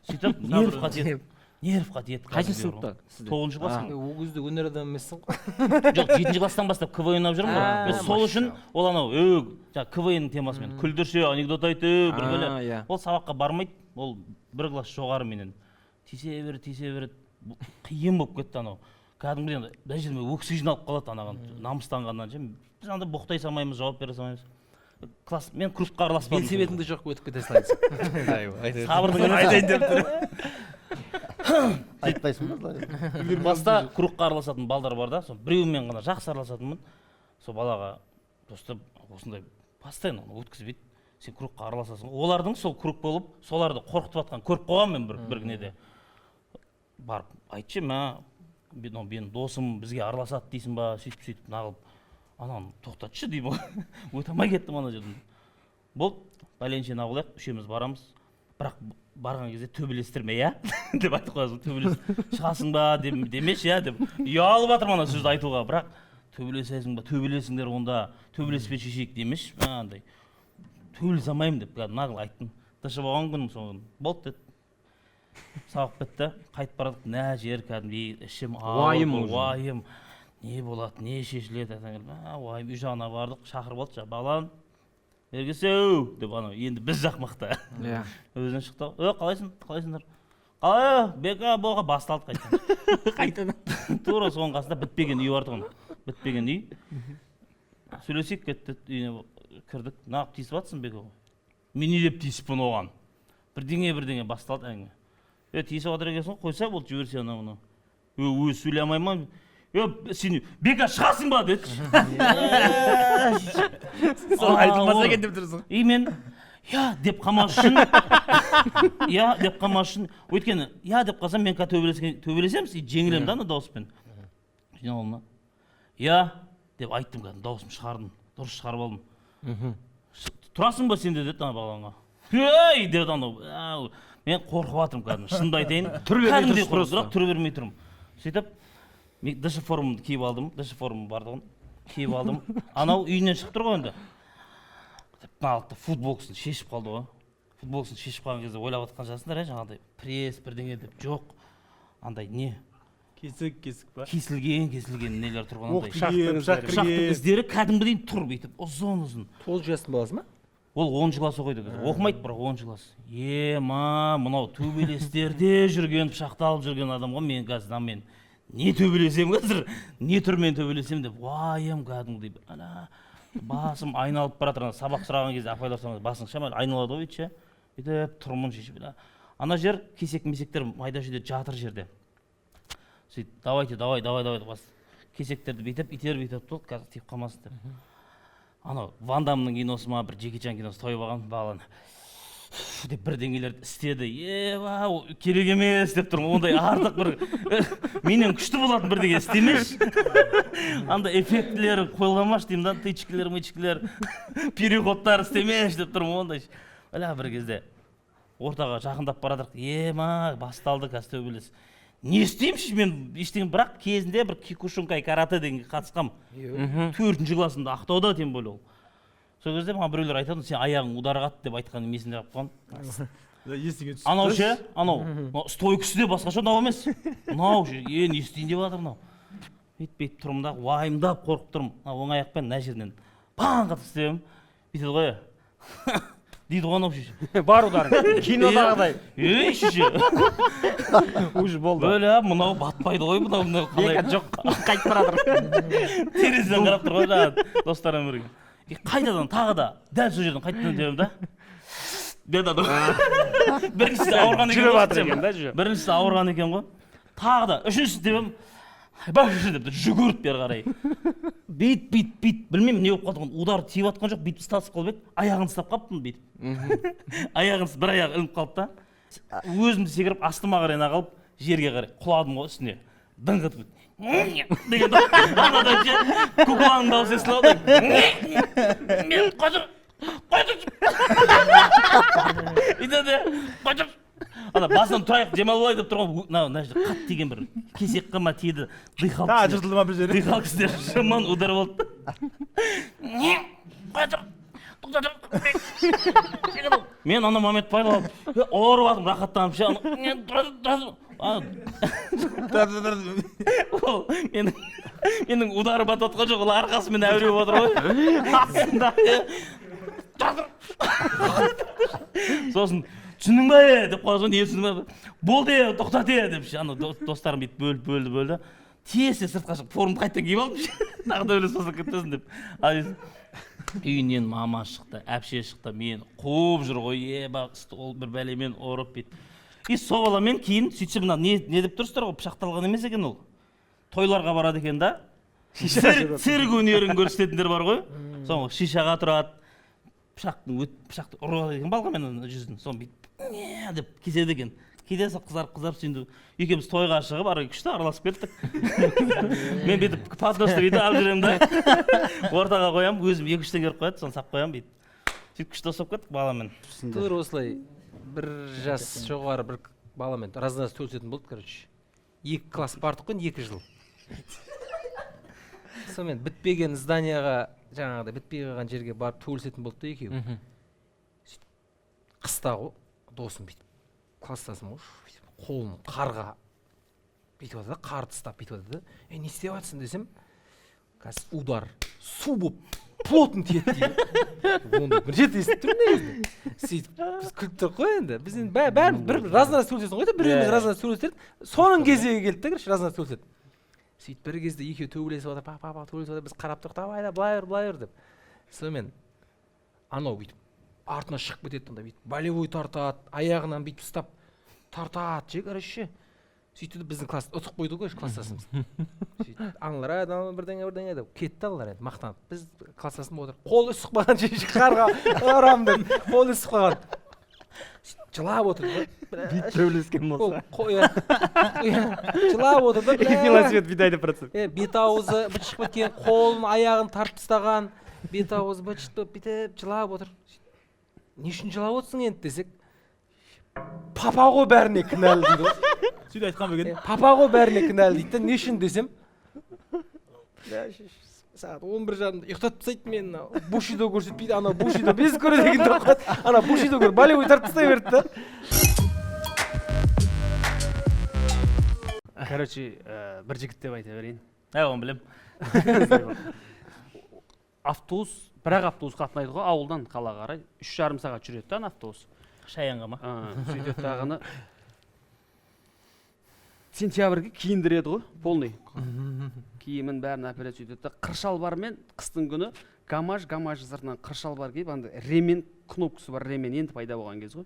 Сөйтіп нервқа тиеді. Нервқа тиеді. Қайсы Кәдімгідей. сыныпта сізде? 9-класс. Ол кезде өнер адамы емессің ғой. Жоқ, 7-класстан бастап КВН ойнап жүрмін ғой. Мен сол үшін ол анау, жаңағы КВН темасымен күлдірсе, анекдот айтып, бір бәле. Иә. Ол сабаққа бармайды, ол бір класс жоғары менен. Тисе береді, тисе береді. Қиын болып кетті анау. Кәдімгідей андай мына жеріме өксік жиналып қалады анаған намыстанғаннан ше. Біз андай боқтай салмаймыз, жауап бере салмаймыз. Класс, мен кругқа араласпадым. Велосипедіңді жоқ өтіп кете салайсың. Сабырдың Айтайын деп тұр. Айтпайсың ба былай? Баста кругқа араласатын балдар бар да, сол біреумен ғана жақсы араласатынмын. Сол балаға, достым, осындай постоянно оны өткізбейді. Сен кругқа араласасың ғой. Олардың сол круг болып, соларды қорқытып жатқанын көріп қойғанмын мен бір неде. Барып, айтшы, мә, мынау менің досым бізге араласады дейсің ба, сөйтіп сөйтіп нағылып. Ананы тоқтатшы деймін ғой. Өте алмай кеттім ана жерден. Болды, бәленше нағылайық, үшеуміз барамыз. Бірақ барған кезде төбелестірме, иә? Деп айтып қоясың, төбелес. Шығасың ба, демеші, иә, деп. Ұялып жатырмын ана сөзді айтуға, бірақ төбелесесің ба, төбелесіңдер онда, төбелеспей шешейік демеші, андай. Төбелесе алмаймын деп кәдімгі нағыл айттым. Тыныш болған күнім сол күні. Болды деді. Сабақ бітті, қайтып барадық, нә жер кәдімгідей ішім ауырып, Уайым уже. Уайым. Не болады, не шешіледі, уайым. Үй жағына бардық, шақырып алды, жаңа балам, бері келсеу деп анау, енді біз жақ мықты. Иә. Өзінен шықты. Е, қалайсың, қалайсыңдар? Қалай, Бека, Боқа, басталды қайтадан. Қайтадан. Тура соның қасында бітпеген үй бар тұғын. Бітпеген үй. Сөйлесейік кетті, үйіне кірдік. Нағып тиісіп жатсың, Бека? Мен не деп тиіспін оған? Бірдеңе, бірдеңе басталды әңгіме. Е, тиісіп жатыр екенсің ғой, қойса болды, жіберсе анау мынау. Е, өзі сөйлей алмай ма? Е, сен Бека шығасың ба деді. Сол айтылмаса екен деп тұрсың. И мен я деп қалмас үшін, я деп қалмас үшін, өйткені я деп қалсам мен қазір төбелесеміз, и жеңілемін да ана дауыспен. Жиналдым да. Я деп айттым, кәдімгі дауысым шығардым, дұрыс шығарып алдым. Тұрасың ба сен де деді ана балаңа. Ей деді анау. Ау, мен қорқып жатырмын кәдімгі, шынымды айтайын. Түр бермей Кәдімгідей тұрсың қорқып, просто. бірақ түр бермей тұрмын. Сөйтіп мен ДШ формамды киіп алдым, ДШ формам бардығын киіп алдым. Анау үйінен шығып тұр ғой енді. Алды футболкасын шешіп қалды ғой. Футболкасын шешіп қалған кезде ойлап жатқан шығарсыңдар, жаңағыдай пресс бірдеңе деп, жоқ. Андай не? Кесік, кесік па? Кесілген, кесілген нелер тұрған Оқ андай. тиген, пышақ Пышақтың кірген. іздері кәдімгідей тұр бүйтіп, ұзын-ұзын. 9 жастың баласы ма? Ол 10 класс оқиды қазір. Оқымайды, бірақ 10 класс. Ема, мынау төбелестерде жүрген, пышақталып жүрген адам ғой, мен қазір мына мен не төбелесем қазір, не түрмен төбелесем деп, уайым кәдімгідей. Ана басым айналып бара жатыр. Ана сабақ сұраған кезде апайлар сұраған кезде басың шамалы айналады ғой бүйтіп ше. Бүйтіп тұрмын шешіп. Ана жер кесек-месектер майда шүйде жатыр жерде. Сөйтіп, давайте, давай, давай, давай деп бас. Кесектерді бүйтіп, итеріп, итеріп тұрдық, қазір тиіп қалмасын деп. Анау Ван Дамның киносы ма, бір Джеки Чан киносы тойып алған баланы деп бірдеңелерді істеді. Еба, ол керек емес деп тұрмын. Ондай артық бір менен күшті болатын бірдеңе істемеші. Андай эффектілер қойыламашы деймін да, тычкілер, мычкілер, переходтар істемеші деп тұрмын ондай. Ала бір кезде ортаға жақындап бара жатырық. Ема, басталды қазір төбелес. Не істеймін мен ештеңе, бірақ кезінде бір кикушинкай карате дегенге қатысқам. 4-ші классымда Ақтауда, тем более ол. Сол кезде маған біреулер айтатын, сен аяғың ударға атты деп айтқан есімде қалып қалған. Есіңе түсіп Анау ше, анау, мынау стойкасы де басқаша, мынау емес. Мынау ше, не істейін деп жатыр мынау. Бүйтіп тұрмын да, уайымдап қорқып тұрмын. Мына оң аяқпен мына жерінен баң қатып істеймін. Бүйтеді ғой. Дейді ғой анау шеше. Бар ударың. Кинодағыдай. Ей шеше. Уже болды. Бөлә, мынау батпайды ғой, мынау, мынау қалай. Бека жоқ, қайтып бара жатыр. Терезеден қарап тұр ғой жаңағы достарым бірге. И қайтадан тағы да дәл сол жерден қайтадан тебемін да. Деді адам. Біріншісі ауырған екен Жүріп ғой, жатыр екен да, жүріп. Біріншісі ауырған екен ғой. Тағы да үшіншісі тебемін. Баш деп жүгіріп бері қарай. Бит, бит, бит. Білмеймін не болып қалды. Удар тиіп жатқан жоқ, бүйтіп ұстасып қалып еді. Аяғын ұстап қалыппын бүйтіп. Аяғын, бір аяғы ілініп қалды да. Өзімді секіріп астыма қарай қалып, жерге қарай құладым ғой үстіне. Дыңқ етіп. Деген анадан ше, кукланың дауысы естіліп алды. Мен қайтып, қайтып. Өйтеді, қайтып. Ана басынан тұрайық, демалып алайық деп тұрған, мына жерде қатты тиген бір кесек ма тиді, Тағы жыртылды ма бір жері? Дыхалкасына жаман удар болды. Қоя тұр, тоқта тұр. Мен ана момент пайдаланып, ұрып жатырмын, рахаттанып ше, ана, не, тұра тұр, тұра тұр. Ол менің ударым батып жатқан жоқ, ол арқасымен әуре болып отыр ғой. Астында, тұра тұр. Сосын түсіндің ба, е деп қалған соң, не түсіндің ба? Болды, е, тоқтат, е деп ше, ана достарым бүйтіп бөліп, бөлді, бөлді. Тез тез сыртқа шығып, формамды қайтадан киіп алдым ше. Тағы да өле созылып кетпесін деп. Ал үйінен мама шықты, әпше шықты, мені қуып жүр ғой, еба, стол бір бәлемен ұрып бүйтіп. И сол баламен кейін сөйтсе, мына не деп тұрсыздар ғой, пышақталған емес екен ол. Тойларға барады екен да. Цирк өнерін көрсететіндер бар ғой. Соны шишаға тұрады. Пышақты ұрып алады екен балғамен ана жүзін. Соны бүйтіп, не деп кеседі екен. Кейде сол қызарып, қызарып сөйтіп екеуміз тойға шығып, ары күшті араласып кеттік. Мен бүйтіп подносты бүйтіп алып жүремін да. Ортаға қоямын, өзім екі-үш теңге беріп қояды, соны сап қоямын бүйтіп. Сөйтіп күшті дос болып кеттік баламен. Тура осылай бір жас жоғары бір баламен раз-раз төсетін болды, короче. 2 класс бардық қой, 2 жыл. Сонымен бітпеген зданияға, жаңағыдай бітпей қалған жерге барып төбелесетін болды да екеуі. Сөйтіп қыста ғой, досым бүйтіп, класстасым ғой, бүйтіп қолын қарға бүйтіп жатыр да, қарды ұстап бүйтіп жатыр да. Ей, не істеп жатырсың десем, қазір удар су болып плотно тиеді дейді. Оны бір жерде естіп тұрмын негізінде. Сөйтіп біз күліп тұрдық қой енді. Біз енді бәріміз бір раз-раз сөйлесетін ғой да, бір-біріміз раз-раз сөйлесетін. Соның кезегі келді да, короче, раз-раз сөйлеседі. Сөйтіп бір кезде екеуі төбелесіп жатыр, па, па, па, төбелесіп жатыр, біз қарап тұрдық, давай да, былай ұр, былай ұр деп. Сонымен анау бүйтіп артына шығып кетеді, анда бүйтіп болевой тартады, аяғынан бүйтіп ұстап тартады ше, короче. Сөйтті де біздің класс ұтып қойды ғой, класстасымыз. Сөйтіп аналар, анау бірдеңе, бірдеңе деп кетті аналар енді мақтанып. Біз класстасым отыр. Қолы үсіп қалған ше, қарға ұрам деп, қолы үсіп қалған. Сөйтіп жылап отыр да. Бүйтіп төбелескен болса. Ол иә. Иә, жылап отыр да, бля. Велосипед бүйтіп айдап бара жатса. Е, бет аузы быт шығып кеткен, қолын, аяғын тартып тастаған, бет аузы быт шыт болып бүйтіп жылап отыр. Не үшін жылап отырсың енді десек, папа ғой бәріне кінәлі дейді ғой. Сөйтіп айтқан ба екен? Е, папа ғой бәріне кінәлі дейді да, не үшін десем, сағат он бір жарымда ұйықтатып тастайды мені, мынау бушидо көрсетпейді, анау бушидо без көреді екен деп қояды. Ана бушидо көріп болевой тартып тастай берді да. Короче, бір жігіт деп айта берейін. Ә, оны білемін. Автобус, бірақ автобус қатынайды ғой ауылдан қалаға қарай. Үш жарым сағат жүреді да ана автобус. Шаянға ма? Сөйтеді дағыны. Сентябрьге киіндіреді ғой, полный. Киімін бәрін әпереді сөйтеді да. Қыр шалбармен қыстың күні гамаш, гамаш сыртынан қыр шалбар киіп, анда ремен кнопкасы бар, ремен енді пайда болған кез ғой.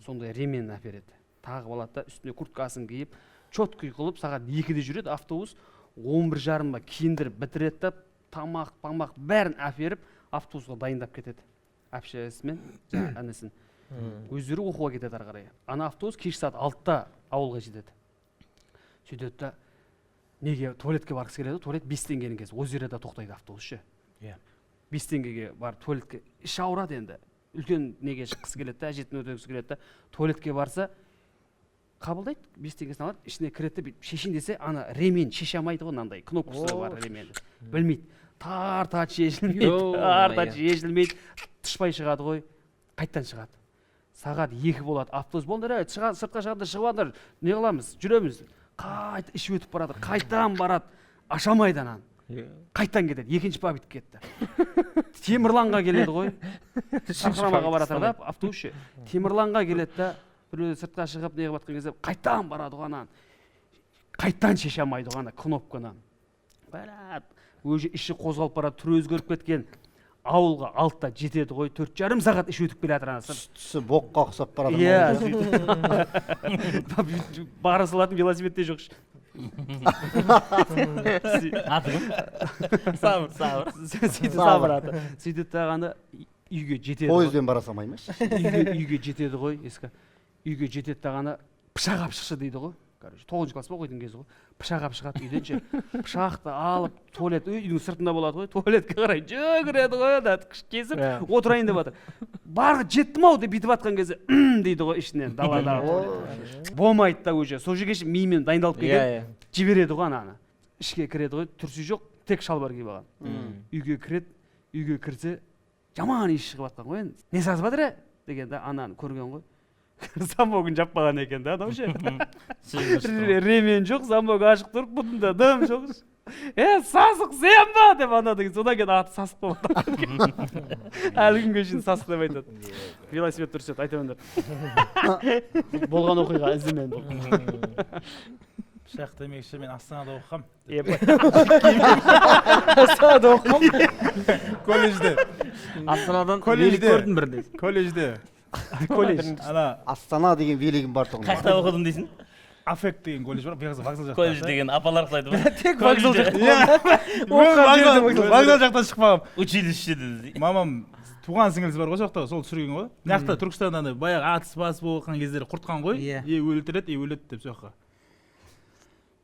Сондай ремен әпереді. Тағып алады да, үстіне курткасын киіп, четкий қылып сағат 2-де жүреді автобус, он бір жарымда киіндіріп бітіреді да, тамақ, памақ бәрін әперіп автобусқа дайындап кетеді. Әпшесімен, жаңағы інісін. Өздері оқуға кетеді ары қарай. Ана автобус кеш сағат 6-да ауылға жетеді. Сөйтеді да, неге туалетке барғысы келеді, туалет 5 теңгенің кезі, озерада тоқтайды автобус ше. 5 теңгеге барып туалетке, іші ауырады енді. Үлкен неге шыққысы келеді да, әжетін өтегісі келеді да, туалетке барса, қабылдайды, 5 теңгесін алады, ішіне кіреді де, бүйтіп шешейін десе, ана ремень шеше алмайды ғой, мынандай кнопкасы бар ременді. Білмейді. Тартады, шешілмейді, тартады, шешілмейді. Тышпай шығады ғой, қайттан шығады. Сағат 2 болады, автобус болыңдар, әй, сыртқа шығады, шығып алыңдар, не қыламыз, жүреміз. Қайта іші өтіп барады, қайтан барады, аша алмайды ананы. Қайтан кетеді, екінші попытка кетті. Темірланға келеді ғой. Сарқырамаға баратыр да, автобус ше. Темірланға келеді да, біреу сыртқа шығып не қылып жатқан кезде қайтан барады ғой ананы. Қайтан шеше алмайды ғой ана кнопканы. Барады, өзі іші қозғалып барады, түрі өзгеріп кеткен. Ауылға 6-да жетеді ғой, төрт жарым сағат іші өтіп келе жатыр анасы. Түсі боққа ұқсап барады. Иә, сөйтіп. Бара салатын велосипед те жоқ. Аты кім? Сабыр, сабыр. Сөйтіп сабыр аты. Сөйтіп тағаны үйге жетеді ғой. Пойызбен бара салмай ма? Үйге жетеді ғой, ескі. Үйге жетеді тағаны пышақ алып шықшы дейді ғой. Короче, тоғызыншы класс па оқитын кезі ғой. Пышақ алып шығады үйден ше. Пышақты алып, туалет үйдің сыртында болады ғой, туалетке қарай жүгіреді ғой, ана кесіп отырайын деп жатыр. Бары жеттім ау деп бүйтіп жатқан кезде дейді ғой ішінен даладағы туалет. Болмайды да уже. Сол жерге шейін миымен дайындалып келген, жібереді ғой ананы. Ішке кіреді ғой, тұрсы жоқ, тек шалбар киіп алған. Үйге кіреді, үйге кірсе жаман иіс шығып жатқан ғой енді. Не сасып жатыр дегенде ананы көрген ғой. Замогын жаппаған екен да анау ше. Ремен жоқ, замок ашық тұрып, бұтында дым жоқ. Сасық сен ба деп ана деген. Содан кейін аты сасық болып әлі күнге шейін сасық деп айтады. Велосипед дұрыс еді, айта беріңдер. Болған оқиға ізімен бұл. Пышақ демекші, мен Астанада оқығам. Астанада оқығам. Колледжде. Астанадан велик көрдім бірде. Колледжде. Колледж. Ана Астана деген велигім бар тұғын. Қаяқта оқыдым дейсің? Афек деген колледж бар, вокзал жақта. Колледж деген апалар ұқсайды ғой. Тек вокзал жақта. Вокзал жақтан шықпағам. Училище деді. Мамам туған сіңілісі бар ғой сол жақта, сол түсірген ғой. Мына жақта Түркістанда ана баяғы атыс бас болған кездері құртқан ғой. Е өлтіреді, е өледі деп сол жаққа.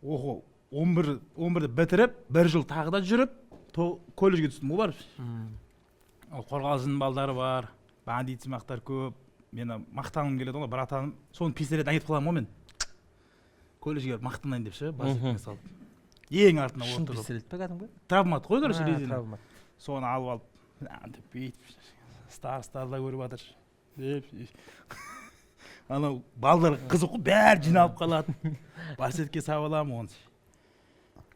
Оқу 11-ді бітіріп, бір жыл тағы да жүріп, колледжге түстім ғой барып. Ол Қорғалжының балдары бар, бандит сымақтар көп. Мен мақтанғым келеді ғой, братаным. Соны пистолет әкетіп қаламын ғой мен. Колледжге барып мақтанайын деп ше, бас салып. Ең артына Шын отырып. пистолет па кәдімгі? Травмат қой, короче, резина. Травмат. Соны алып алып, деп бүйтіп, старостар да көріп жатыр. Деп, анау балдар қызық қой, бәрі жиналып қалады. Барсетке салып аламын оны.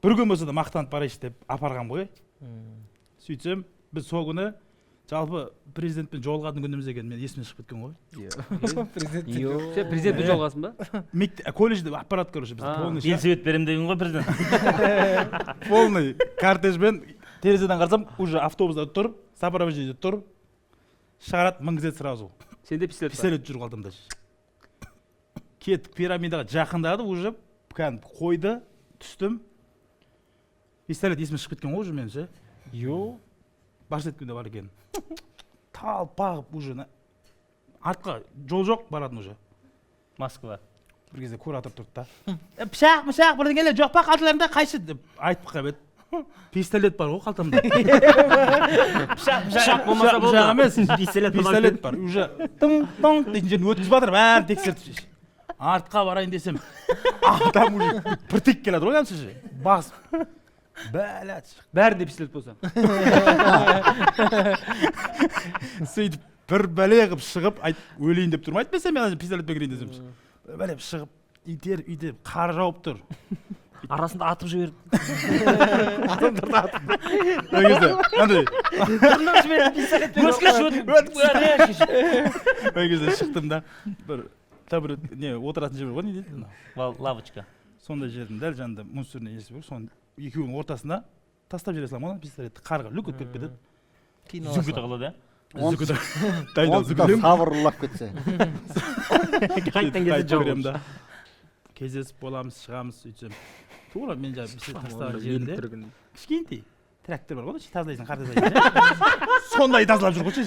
Бір күн болса да мақтанып барайыншы деп апарғам ғой. Сөйтсем, біз сол күні жалпы президентпен жолығатын күніміз екен, мен есімнен шығып кеткен ғой. Президент. Сен президентпен жолығасың ба? Колледжде аппарат, короче, біз полный Велосипед беремін деген ғой президент. Полный кортежбен терезеден қарасам, уже автобуста тұр, сопровождение тұр. Шығарады, мінгізеді сразу. Сенде пистолет бар. Пистолет жүр қалтамда. Кеттік, пирамидаға жақындады уже, кәдімгі қойды, түстім. Пистолет есімнен шығып кеткен ғой уже менің ше. Йо. Барсеткеде бар екен. Талпағып уже артқа жол жоқ баратын уже. Москва. Бір кезде куратор тұрды да. Пышақ, мышақ бірдеңелер жоқ па қалталарында қайсы деп айтып қалып еді. Пистолет бар ғой қалтамда. Пышақ, Пышақ болмаса болды. Пышақ емес, Пистолет пистолет бар. Уже тың тың дейтін жерін өткізіп жатыр, бәрін тексертіп. Артқа барайын десем, адам уже притык келеді ғой кәдімгі ше. Басып. Бәләт. Бәрінде пистолет болса. Сөйтіп бір бәле қылып шығып, айт, өлейін деп тұрмын. Әйтпесе мен пистолетпен кірейін десем. Бір бәле қылып шығып, итеріп, итеріп, қар жауып тұр. Арасында атып жіберіп. Ол кезде андай ол кезде шықтым да, бір табурет не отыратын жер бар ғой, не дейді анау? Лавочка. Сондай жердің дәл жанында мусорный несі бар, соның екеуінің ортасына тастап жібере саламын ғой пистолетті, қарға лүк өтіп кетіп кетеді. Зүк ете қалады, ә? Зүк ете. Дайындал, Онсыз да зүк. сабырлап кетсе. Қайтадан келсе Қайтып жоқ. кіремін да. Кездесіп боламыз, шығамыз, сөйтсем. Тура мен жаңағы пистолет тастаған жерімде кішкентай трактор бар ғой, тазалайсың, қар тазалайсың. Сондай тазалап жүр ғой ше.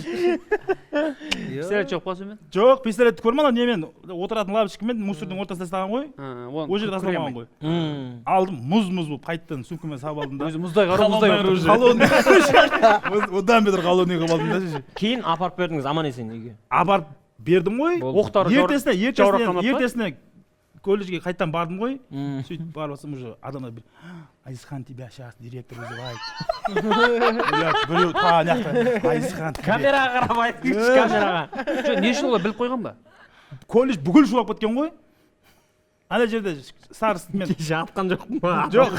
Пистолет жоқ па сонымен? Жоқ, пистолетті көрме, анау немен отыратын лавочкамен мусордың ортасына тастаған ғой. Ол жерде тастамаған ғой. Алдым, мұз-мұз болып қайтадан сумкамен салып алдым да. Өзі мұздай қара, мұздай болып тұр. Холодный. Одан бетер холодный қылып алдым да ше. Кейін апарып бердіңіз аман есен үйге. Апарып бердім ғой. Оқтары Ертесіне, жаурап ертесіне, қалмады па? ертесіне колледжге қайтадан бардым ғой. Сөйтіп барып алсам, уже адамдар бір Азизхан, тебя сейчас директор вызывает. Біреу та ана жақта Азизхан. Камераға қарап айтыңызшы, камераға. Жоқ, не үшін олар біліп қойған ба? Колледж бүкіл шулап кеткен ғой. Ана жерде старостмен Кеше атқан жоқпын ба? Жоқ,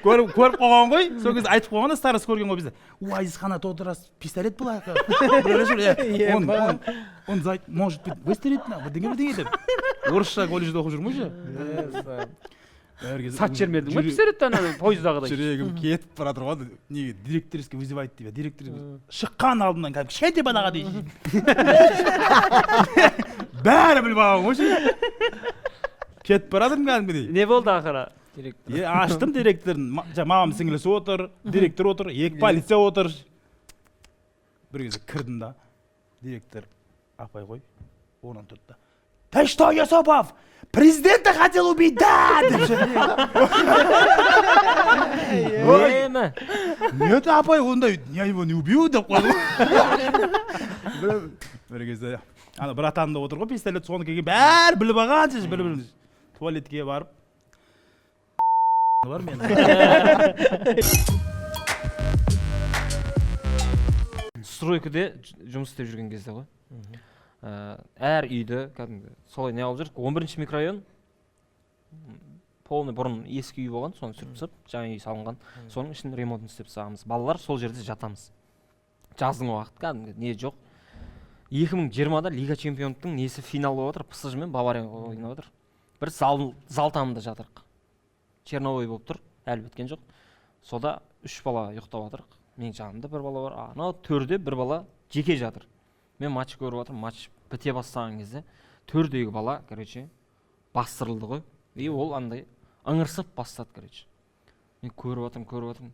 көріп қойған ғой. Сол кезде айтып қойған да, старост көрген ғой бізді. У Азизхана тот раз пистолет был. Он, он, он, может быть, выстрелит на, бірдеңе бірдеңе деп. Орысша колледжде оқып жүрмін ғой ше. Сат жібермедің ба пистолетті ана пойыздағыдай? Жүрегім кетіп бара жатыр ғой. Неге директорский вызывает тебя? Директор шыққан алдымнан кәдімгі кішкентай балаға дейін. Бәрі біліп алған ғой ше. Кетіп бара жатырмын кәдімгідей. Не болды ақыры? Е, аштым директорын. Жаңа мамам сіңілісі отыр, директор отыр, екі полиция отыр. Бір кезде кірдім да, директор апай ғой, орнынан тұрды да. Ты что, Юсупов? Президента хотел убить, да, деп ше. Ой, Неме? Нет, апай, ондай, я его не убью, деп қойды ғой. Бір кезде ана братан да отыр ғой, пистолет соны келген, бәрі біліп алған ше, бір біріміз туалетке барып бар мен. Стройкаде жұмыс істеп жүрген кезде ғой. Әр үйді кәдімгі солай не алып жүрдік. 11 микрорайон полный бұрын ескі үй болған, соны сүріп тастап, жаңа үй салынған. Соның ішін ремонтын істеп тастағанбыз. Балалар сол жерде жатамыз. Жаздың уақыты кәдімгі не жоқ. 2020-да Лига чемпиондықтың несі финал болып отыр, ПСЖ мен Бавария ойнап отыр. Бір зал тамында жатырық. Черновой болып тұр, әлі біткен жоқ. Сонда 3 бала ұйықтап жатырық. Менің жанымда бір бала бар, анау төрде бір бала жеке жатыр. Мен матч көріп жатырмын, матч біте бастаған кезде төрдегі бала, короче, бастырылды ғой. И ол андай ыңырсып бастады, короче. Мен көріп жатырмын, көріп жатырмын.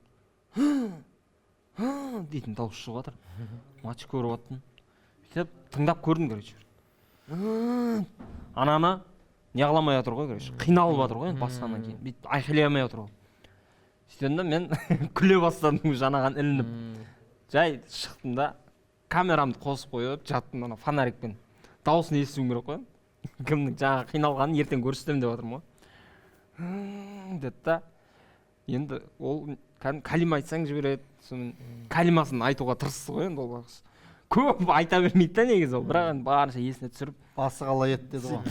Дейтін дауыс шығып жатыр. Матч көріп жатырмын. Сөйтіп тыңдап көрдім, короче. Ананы не қыла алмай жатыр ғой, короче. Қиналып жатыр ғой енді басқаннан кейін. Бүйтіп айқайлай алмай жатыр ғой. Сөйтемін да мен күле бастадым жанаған ілініп. Жай шықтым да камерамды қосып қойып жаттым ана фонарикпен. Дауысын естуім керек қой. Кімнің жаңа қиналғанын ертең көрсетемін деп жатырмын ғой. Деді да. Енді ол кәдімгі калима айтсаң жібереді. Соның калимасын айтуға тырысты ғой енді ол байғұс. Көп айта бермейді да негізі ол, бірақ енді барынша есіне түсіріп. Басы қалай еді деді ғой.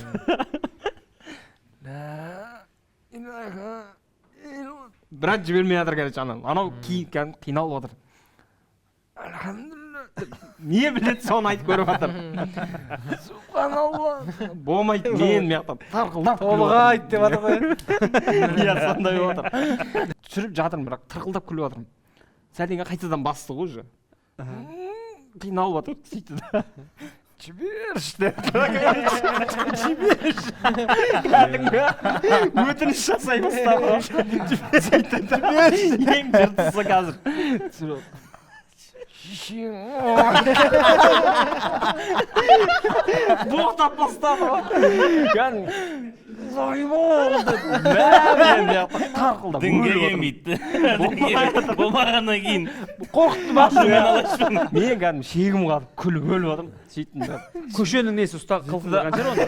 Бірақ жібермей жатыр, короче, анау. Анау кәдімгі қиналып отыр. Альхамдулилла деп не біледі соны айтып көріп жатыр. Субханалла. Болмайды, мен мына жақтан тарқылдап күліп Тобыға жатырмын. айт деп жатыр ғой. Иә, сондай болып жатыр. Түсіріп жатырмын, бірақ тырқылдап күліп жатырмын. Сәлден кейін қайтадан басты ғой уже. Қиналып жатыр, сөйтті да. Жіберші деп. Жіберші. Кәдімгі өтініш жасай бастады. Сөйтті да. Ең жыртысы қазір. Түсіріп. Шешең. Боқтап бастады ғой. Кәдімгі зайбол деп. Бәрі мына жақта тарқылдап Дінге өліп отыр. келмейді. Болмағаннан кейін Қорқытты ма? ашумен алайыншы. Мен кәдімгі шегім қатып күліп өліп жатырмын. Сөйттім да. Көшенің несі ұста қылқындырған жер оны.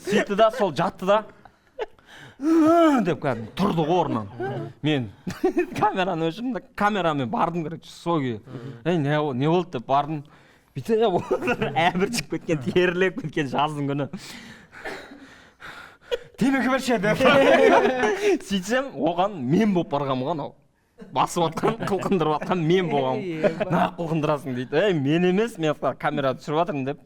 Сөйтті да сол жатты да. Деп кәдімгі тұрды ғой орнынан. Мен камераны өшірдім да камерамен бардым, короче, сол күйі. Ей, не болды деп бардым. Бүйтіп әбіржіп кеткен, терлеп кеткен жаздың күні. Темекі берші деп. Сөйтсем, оған мен болып барғанмын ғой анау. Басып атқан, қылқындырып атқан мен болғанмын. Неғып қылқындырасың дейді. Ей, мен емес, мен камера түсіріп жатырмын деп.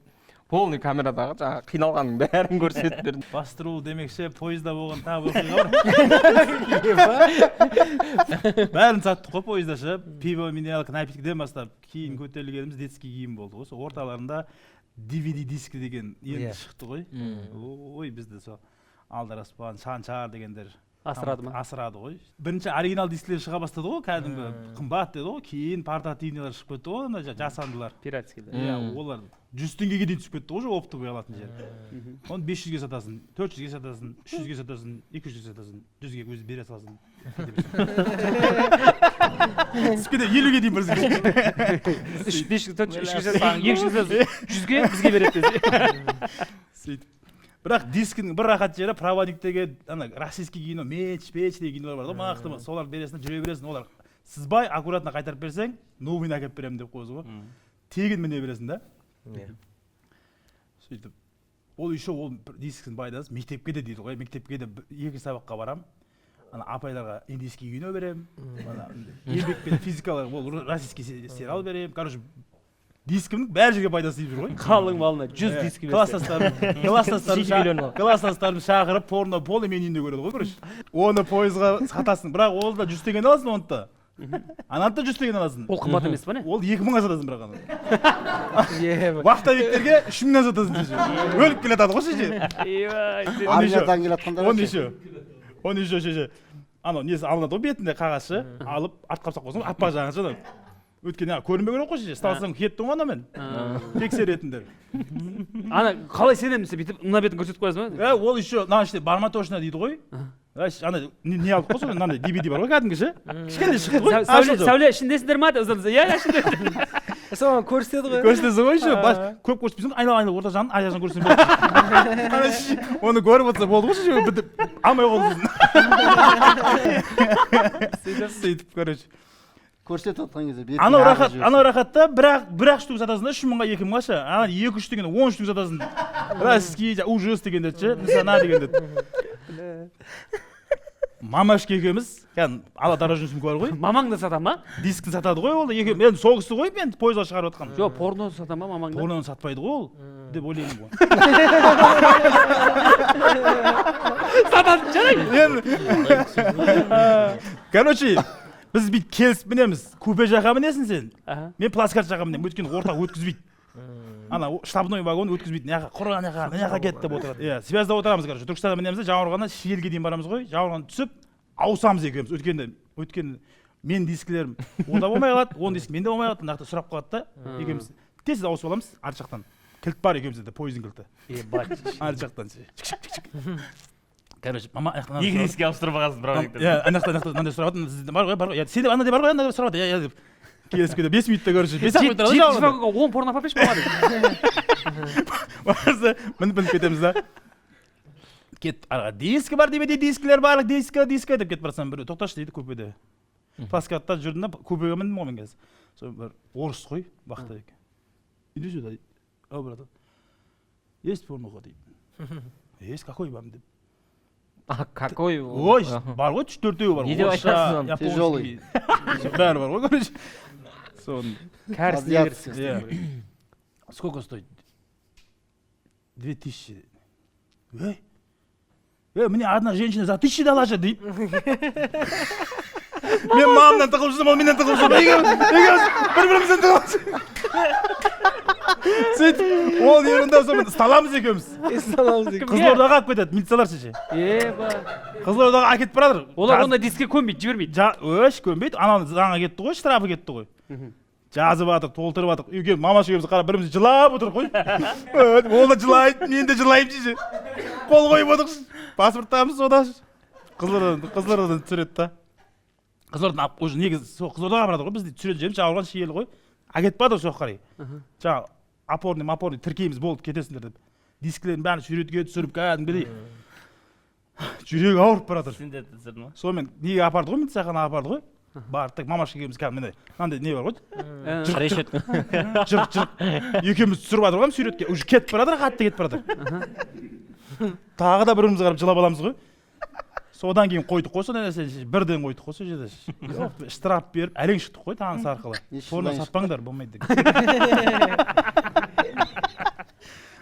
Полный камерадағы жаңағы қиналғанның бәрін көрсетіп бердім. Бастыру демекші, пойызда болған тағы бір оқиға бар. Бәрін саттық қой пойызда ше. Пиво, минералка, напиткіден бастап кейін көтерілгеніміз детский киім болды ғой. Сол орталарында DVD дискі деген енді шықты ғой. Ой, бізді сол Алдараспан, Шаншар дегендер Асырады ма? Асырады ғой. Бірінші оригинал дискілер шыға бастады ғой, кәдімгі қымбат деді ғой. Кейін портативныйлар шығып кетті ғой, ана жасандылар. Пиратскийлер. Иә, олар 100 теңгеге дейін түсіп кетті ғой, уже оптовый алатын жер. Оны 500-ге сатасың, 400-ге сатасың, 300-ге сатасың, 200-ге сатасың, 100-ге өзі бере саласың. Түсіп кетеді, 50-ге дейін бір сізге. Үш, бес жүз, төрт жүз, үш жүз, екі жүз, жүзге бізге береді десе. Сөйтіп. Бірақ дискінің бір рахат жері проводниктегі ана российский кино, меч, печ деген кинолар бар ғой, мықты мықты. Соларды бересің, жүре бересің, олар сызбай аккуратно қайтарып берсең, новыйын әкеліп беремін деп қойсың ғой. Тегін міне бересің да. Сөйтіп. Ол еще ол бір дискінің пайдасы мектепке де дейді ғой, мектепке де екі сабаққа барам. Ана апайларға индийский кино беремін, ана еңбек пен физикалар, ол российский сериал беремін. Короче, дискімнің бәр жерге пайдасы тиіп жүр ғой. Қалың малына 100 дискі берсе. Сөйтіп үйленіп ал. Класстастарым шақырып, порно полный менің үйімде көреді ғой, короче. Оны пойызға сатасың, бірақ ол да 100 теңгені аласың, оны да. Ананы да 100 теңгені аласың. Ол қымбат емес па не? Ол екі мыңға сатасың бірақ аны. Вахтовиктерге үш мыңнан сатасың шеше. Өліп келе жатады ғой шеше. Армиядан келе жатқандар Он еще. Он еще шеше. Анау несі алынады ғой бетінде қағазшы, алып артқа салып қойсаң, аппақ жағын ше. Өйткені көрінбеу керек қой, ұсталсаң кеттің ғой анамен. Тексеретіндер. Ана қалай сенемін десе, бүйтіп мына бетін көрсетіп қоясың ба? Е, ол еще мына ішінде бар ма точно дейді ғой. Ана не алдық қой, соны мынандай DVD бар ғой кәдімгі ше. Кішкене шықты ғой. Сәуле ішіндесіңдер ма деп ұзатса, иә, ішінде. Соған көрсетеді ғой. Көрсетесің ғой еще. Көп көрсетпейсің, айнала айнала орта жағын, аяқ жағын көрсетсең болды. Оны көріп отырса болды ғой, ше, бітіп алмай қалды сосын. Сөйтіп, короче. Көрсетіп отқан кезде бетіне Анау ағызып рахат, жіберсең. Анау рахат та, бірақ штук сатасың да, 3000-ға, 2000-ға ше. Ана 2-3 дегенде 10 штук сатасың. Раски, ужас дегенде ше, нысана дегенде. Мамашка екеуміз, кәдімгі ала дорожный сумка бар ғой. Мамаң да сата ма? Дискін сатады ғой ол да, екеуміз. Енді сол кісі ғой мен пойызға шығарып отқан. Жоқ, порно сата ма мамаң да? Порноны сатпайды ғой ол деп ойлаймын ғой. Сатады, жарайды. Енді короче, біз бүйтіп келісіп мінеміз. Купе жаққа мінесің сен. Мен плацкарт жаққа мінемін. Өйткені ортақ өткізбейді. Ана штабной вагон өткізбейді. Мына жаққа, құр ана жаққа, мына жаққа кет деп отырады. Иә, связьда отырамыз, короче. Түркістанға мінеміз де, Жаңақорғаннан Шиеліге дейін барамыз ғой. Жаңақорғаннан түсіп, ауысамыз екеуміз. Өйткені мен дискілерім онда болмай қалады, он диск менде болмай қалады, мына жақта сұрап қалады да. Екеуміз тез ауысып аламыз арт жақтан. Кілт бар екеумізде де, пойыздың кілті. Ебать. Арт жақтан ше. Чик, чик, чик, чик. Короче, мама аяқтан Екі диске ауыстырып алғансың, бірақ Иә, ана жақта, ана жақта мынандай сұрап жатыр, сізде бар ғой, бар ғой. Иә, сенде ана бар ғой, ана сұрап жатыр. Иә, иә деп. Келісіп кетеді. 5 минутта, короче, бес ақ минут тұрады Жетінші жаңағыда. вагонға 10 порно апарып берші мама деп. Барса, мініп кетеміз да. Кет, арға дискі бар деп еді, дискілер бар, дискі, дискі деп кетіп барсам, біреу тоқташы дейді купеде. Плацкартта жүрдім да, купеге міндім ғой мен қазір. Сол бір орыс қой, вахтовик. Иди сюда дейді. Ау, братан. Есть порнуха дейді. Есть, какой вам деп. А, какой? Ой, бар ғой, үш төртеуі бар. Не деп Орысша, айтасың оны? японский. Тяжелый. Бәрі бар ғой, короче. Соны. Кәріс Азиатский. Иә. Сколько стоит? 2000. Эй, эй, мне одна женщина за 1000 дала же дейді. Мен мамамнан тығылып жүрсем, ол менен тығылып жүр. Екеуміз бір-бірімізден тығылып жүрміз. Сөйтіп, ол ерінде сонымен ұсталамыз екеуміз. Ұсталамыз екеуміз. Қызылордаға алып кетеді, милициялар ше. Еба. Қызылордаға әкетіп баратыр. Олар ондай диске көнбейді, жібермейді. Өш, көнбейді. Анау заңға кетті ғой, штрафы кетті ғой. Жазып жатыр, толтырып жатыр. Үйге мамаш екеуміз қарап біріміз жылап отырық қой. Ол да жылайды, мен де жылаймын ше. Қол қойып отырмыз. Паспорттамыз сода. Қызылордадан түсіреді да. Қызылордадан алып, уже негізі сол Қызылордаға барады ғой, бізді түсіретін жеріміз Жаңақорған Шиелі ғой. Әкетіп барады сол жаққа қарай. Жаңа опорный, мопорный тіркейміз, болды, кетесіңдер деп. Дискілердің бәрін суретке түсіріп кәдімгідей. Жүрегі ауырып бара жатыр. Сен де түсірдің ба? Сонымен неге апарды ғой, милицияханаға апарды ғой. Бардық, мамашка екеуміз кәдімгі мынандай, мынандай не бар ғой? Решетка. Жырқ, жырқ. Екеуміз түсіріп жатыр ғой суретке. Уже кетіп бара жатыр, қатты кетіп бара жатыр. Тағы да бір-бірімізге қарап жылап аламыз ғой. Содан кейін қойдық қой, сондай нәрсе, бірден қойдық қой сол жерде. Жоқ, штраф беріп, әрең шықтық қой таныс арқылы. Неше Порно жылдан сатпаңдар, болмайды деген.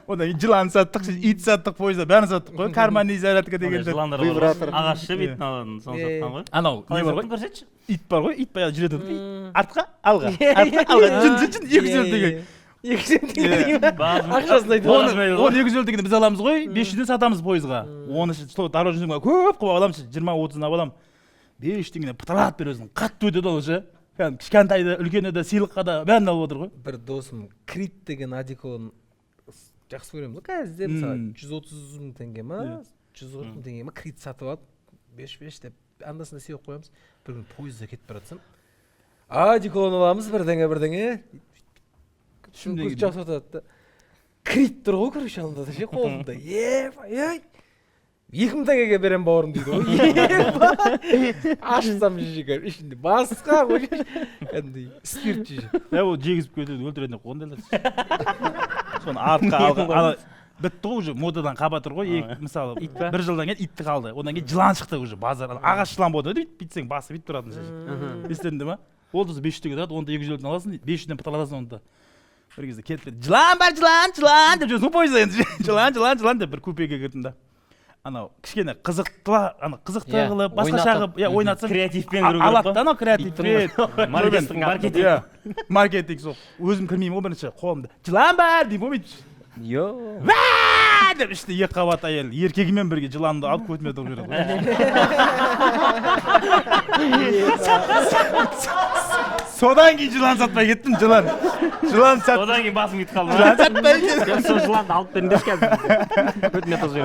Одан кейін жылан саттық, ит саттық, пойызда бәрін саттық қой. Карманный зарядка дегендер. Жыландар бар ғой. Вибратор. Ағаш ше бетін алатын, соны сатқан ғой. Анау не Қалай бар ғой? саттың, көрсетші. Ит бар ғой, ит баяғы жүретін ит. Артқа, алға, артқа, алға, жын, жын, жын, 250 теңге. 250 теңге дей ма? Ақшасын айтып Оны 250 теңгені біз аламыз ғой, 500-ден сатамыз пойызға. Оны ше, сол дорожный сумка көп қылып аламыз, 20-30-ын алып аламын. 500 теңгеден пыталап бересің, қатты өтеді ол ше. Кәдімгі кішкентай да, үлкені де, сыйлыққа да бәрін алып отыр ғой. Бір досым Крит деген одеколон жақсы көреміз ғой қазір мысалы 130 мың теңге ма, 140 мың теңге ма Крит сатып алып, 5-5 деп анда-санда сеуіп қоямыз. Бір күні пойызда кетіп бара жатсам, одеколон аламыз бірдеңе бірдеңе. Ішімдегі Көз жас отырады да. Крит тұр ғой, короче, алдында ше, қолымда. Ебай, ей. 2000 теңгеге берем бауырым дейді ғой. Ебай. Ашсам жеге, ішінде басқа ғой. Кәдімгідей спирт жеге. Е, ол жегізіп кетеді, өлтіретін еді ондайлар. Соны артқа алға, ана бітті ғой уже, модадан қаба тұр ғой. Екі, мысалы, Ит па? бір жылдан кейін итті қалды. Одан кейін жылан шықты уже базар. Ана ағаш жылан болды, бүйтіп бүйтсең басы бүйтіп тұратын ше. Естеріңде ма? Ол да 500 теңге тұрады, оны да 250-ден аласың, 500-ден пыталасың оны да. Бір кезде кетіп кетті. Жылан бар, жылан, жылан деп жүрсің ғой пойызда енді. Жылан, жылан, жылан деп бір купеге кірдім да. Анау кішкене қызықты, ана қызықты Иә, қылып, басқаша ойнатып. қылып, иә, ойнатсаң, Креативпен кіру керек алады қой. да анау креативпен. Маркетинг, маркетинг. Иә, маркетинг сол. Өзім кірмеймін ғой бірінші, қолымда. Жылан бар деймін ғой бүйтіп. Йо. Уа! Деп іште екі қабат әйел еркегімен бірге жыланды алып көтіме тығып жібереді ғой. Содан кейін жылан сатпай кеттім, жылан. Жылан сат. Одан кейін басым кетіп қалды. Жылан сатпай кеттім. Сол жыланды алып беріңдерші қазір. Өтіне тоже.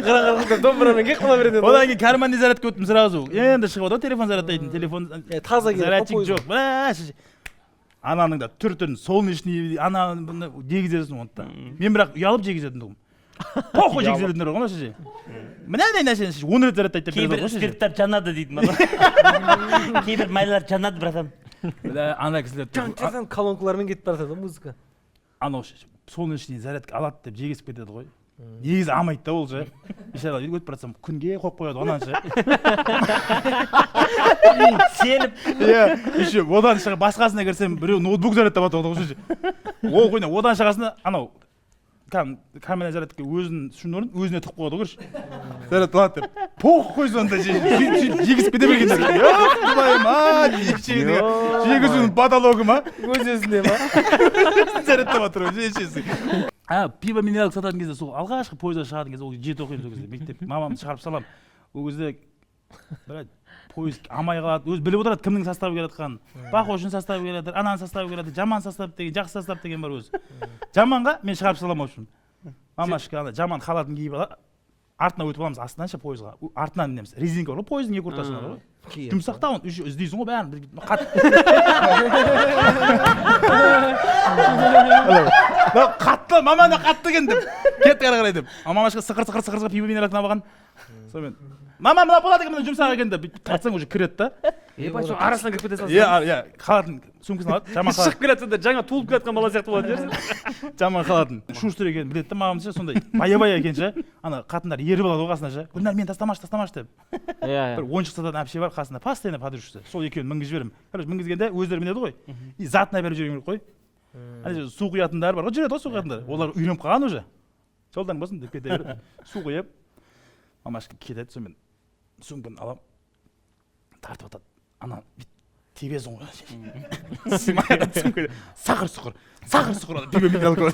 Қырық домбырамен келіп қала береді. Одан кейін карманный зарядка өттім сразу. Енді шығып отыр телефон зарядтайтын, телефон Таза керек. Зарядчик жоқ. Ананың да түр-түрін солнечный, ана бұны дегізесің оны да. Мен бірақ ұялып жегізетін тұғым. Похуй жегізетіндер ғой ше. Мынандай нәрсені 10 рет зарядтайды деп Кейбір береді ғой ше. спирттер жанады дейтін бала. Кейбір майлар жанады, братан. Бля, ана кісілер Жан колонкалармен кетіп бара жатады музыка. Анау солнечный зарядка алады деп жегізіп кетеді ғой. Негізі алмайды да ол ше. Бейшара өтіп бара жатсам күнге қойып қояды ананы ше. Сеніп. Иә, еще одан шығып басқасына кірсем біреу ноутбук зарядтап жатыр ғой ше. Ол қойна одан шығасына анау камера зарядка өзінің шнурын өзіне тығып қояды ғой ше. Зарядталады деп. Похуй сонда ше. Сөйтіп жегізіп кете бергендер. Ёп, мать, жегізудің потологы ма? Өз өзіне ма? Зарядтап жатыр ғой шешесі. А, пиво минералка сататын кезде сол алғашқы пойызға шығатын кезде ол жеті оқимын сол кезде мектеп мамамды шығарып саламын. Ол кезде блядь, пойыз амай қалады, өзі біліп отырады кімнің составы келе жатқанын. Бақошының составы келе жатыр, ананың составы келе жатыр, жаман состав деген, жақсы состав деген бар өзі. Жаманға мен шығарып саламын, в общем. Мамашка ана жаман халатын киіп алады, артына өтіп аламыз астынан ше пойызға. Артынан мінеміз. Резинка бар ғой, пойыздың екі ортасында бар ғой. Жұмсақ та оны еще іздейсің ғой бәрін. Қатты. Қатты, мама да қатты екен деп. Кет әрі қарай деп. А мамашка сықыр сықыр сықыр сықыр пиво минералканы алған. Сонымен мама мына болады екен, мына жұмсақ екен деп бүйтіп тартсаң уже кіреді да. Ебать, сол арасынан кіріп кете саласың. Иә, иә, халатын сумкасын алады, жаман халат. Шығып келе жатса да жаңа туылып келе жатқан бала сияқты болатын шығарсың. Жаман халатын. Шустер екенін біледі да мамам ше, сондай бая-бая екен ше. Ана қатындар еріп алады ғой қасына ше. Гүлнар мені тастамашы, тастамашы деп. Иә, Бір ойыншық сататын әпше бар қасында, постоянно подружкасы. Сол екеуін мінгізіп жіберемін. Короче, мінгізгенде өздері мінеді ғой. И затын әперіп жіберген керек қой. Ана жерде су құятындар бар ғой, жүреді ғой су құятындар. Олар үйреніп қалған уже. Жолдан болсын деп кете береді. Су құйып, мамашка кетеді, сонымен сумканы аламын. Тартып атады. Ана бүйтіп тебесің ғой. Сыймай жатады сумка. Сақыр сұқыр, сақыр сұқыр ана пиво минералка.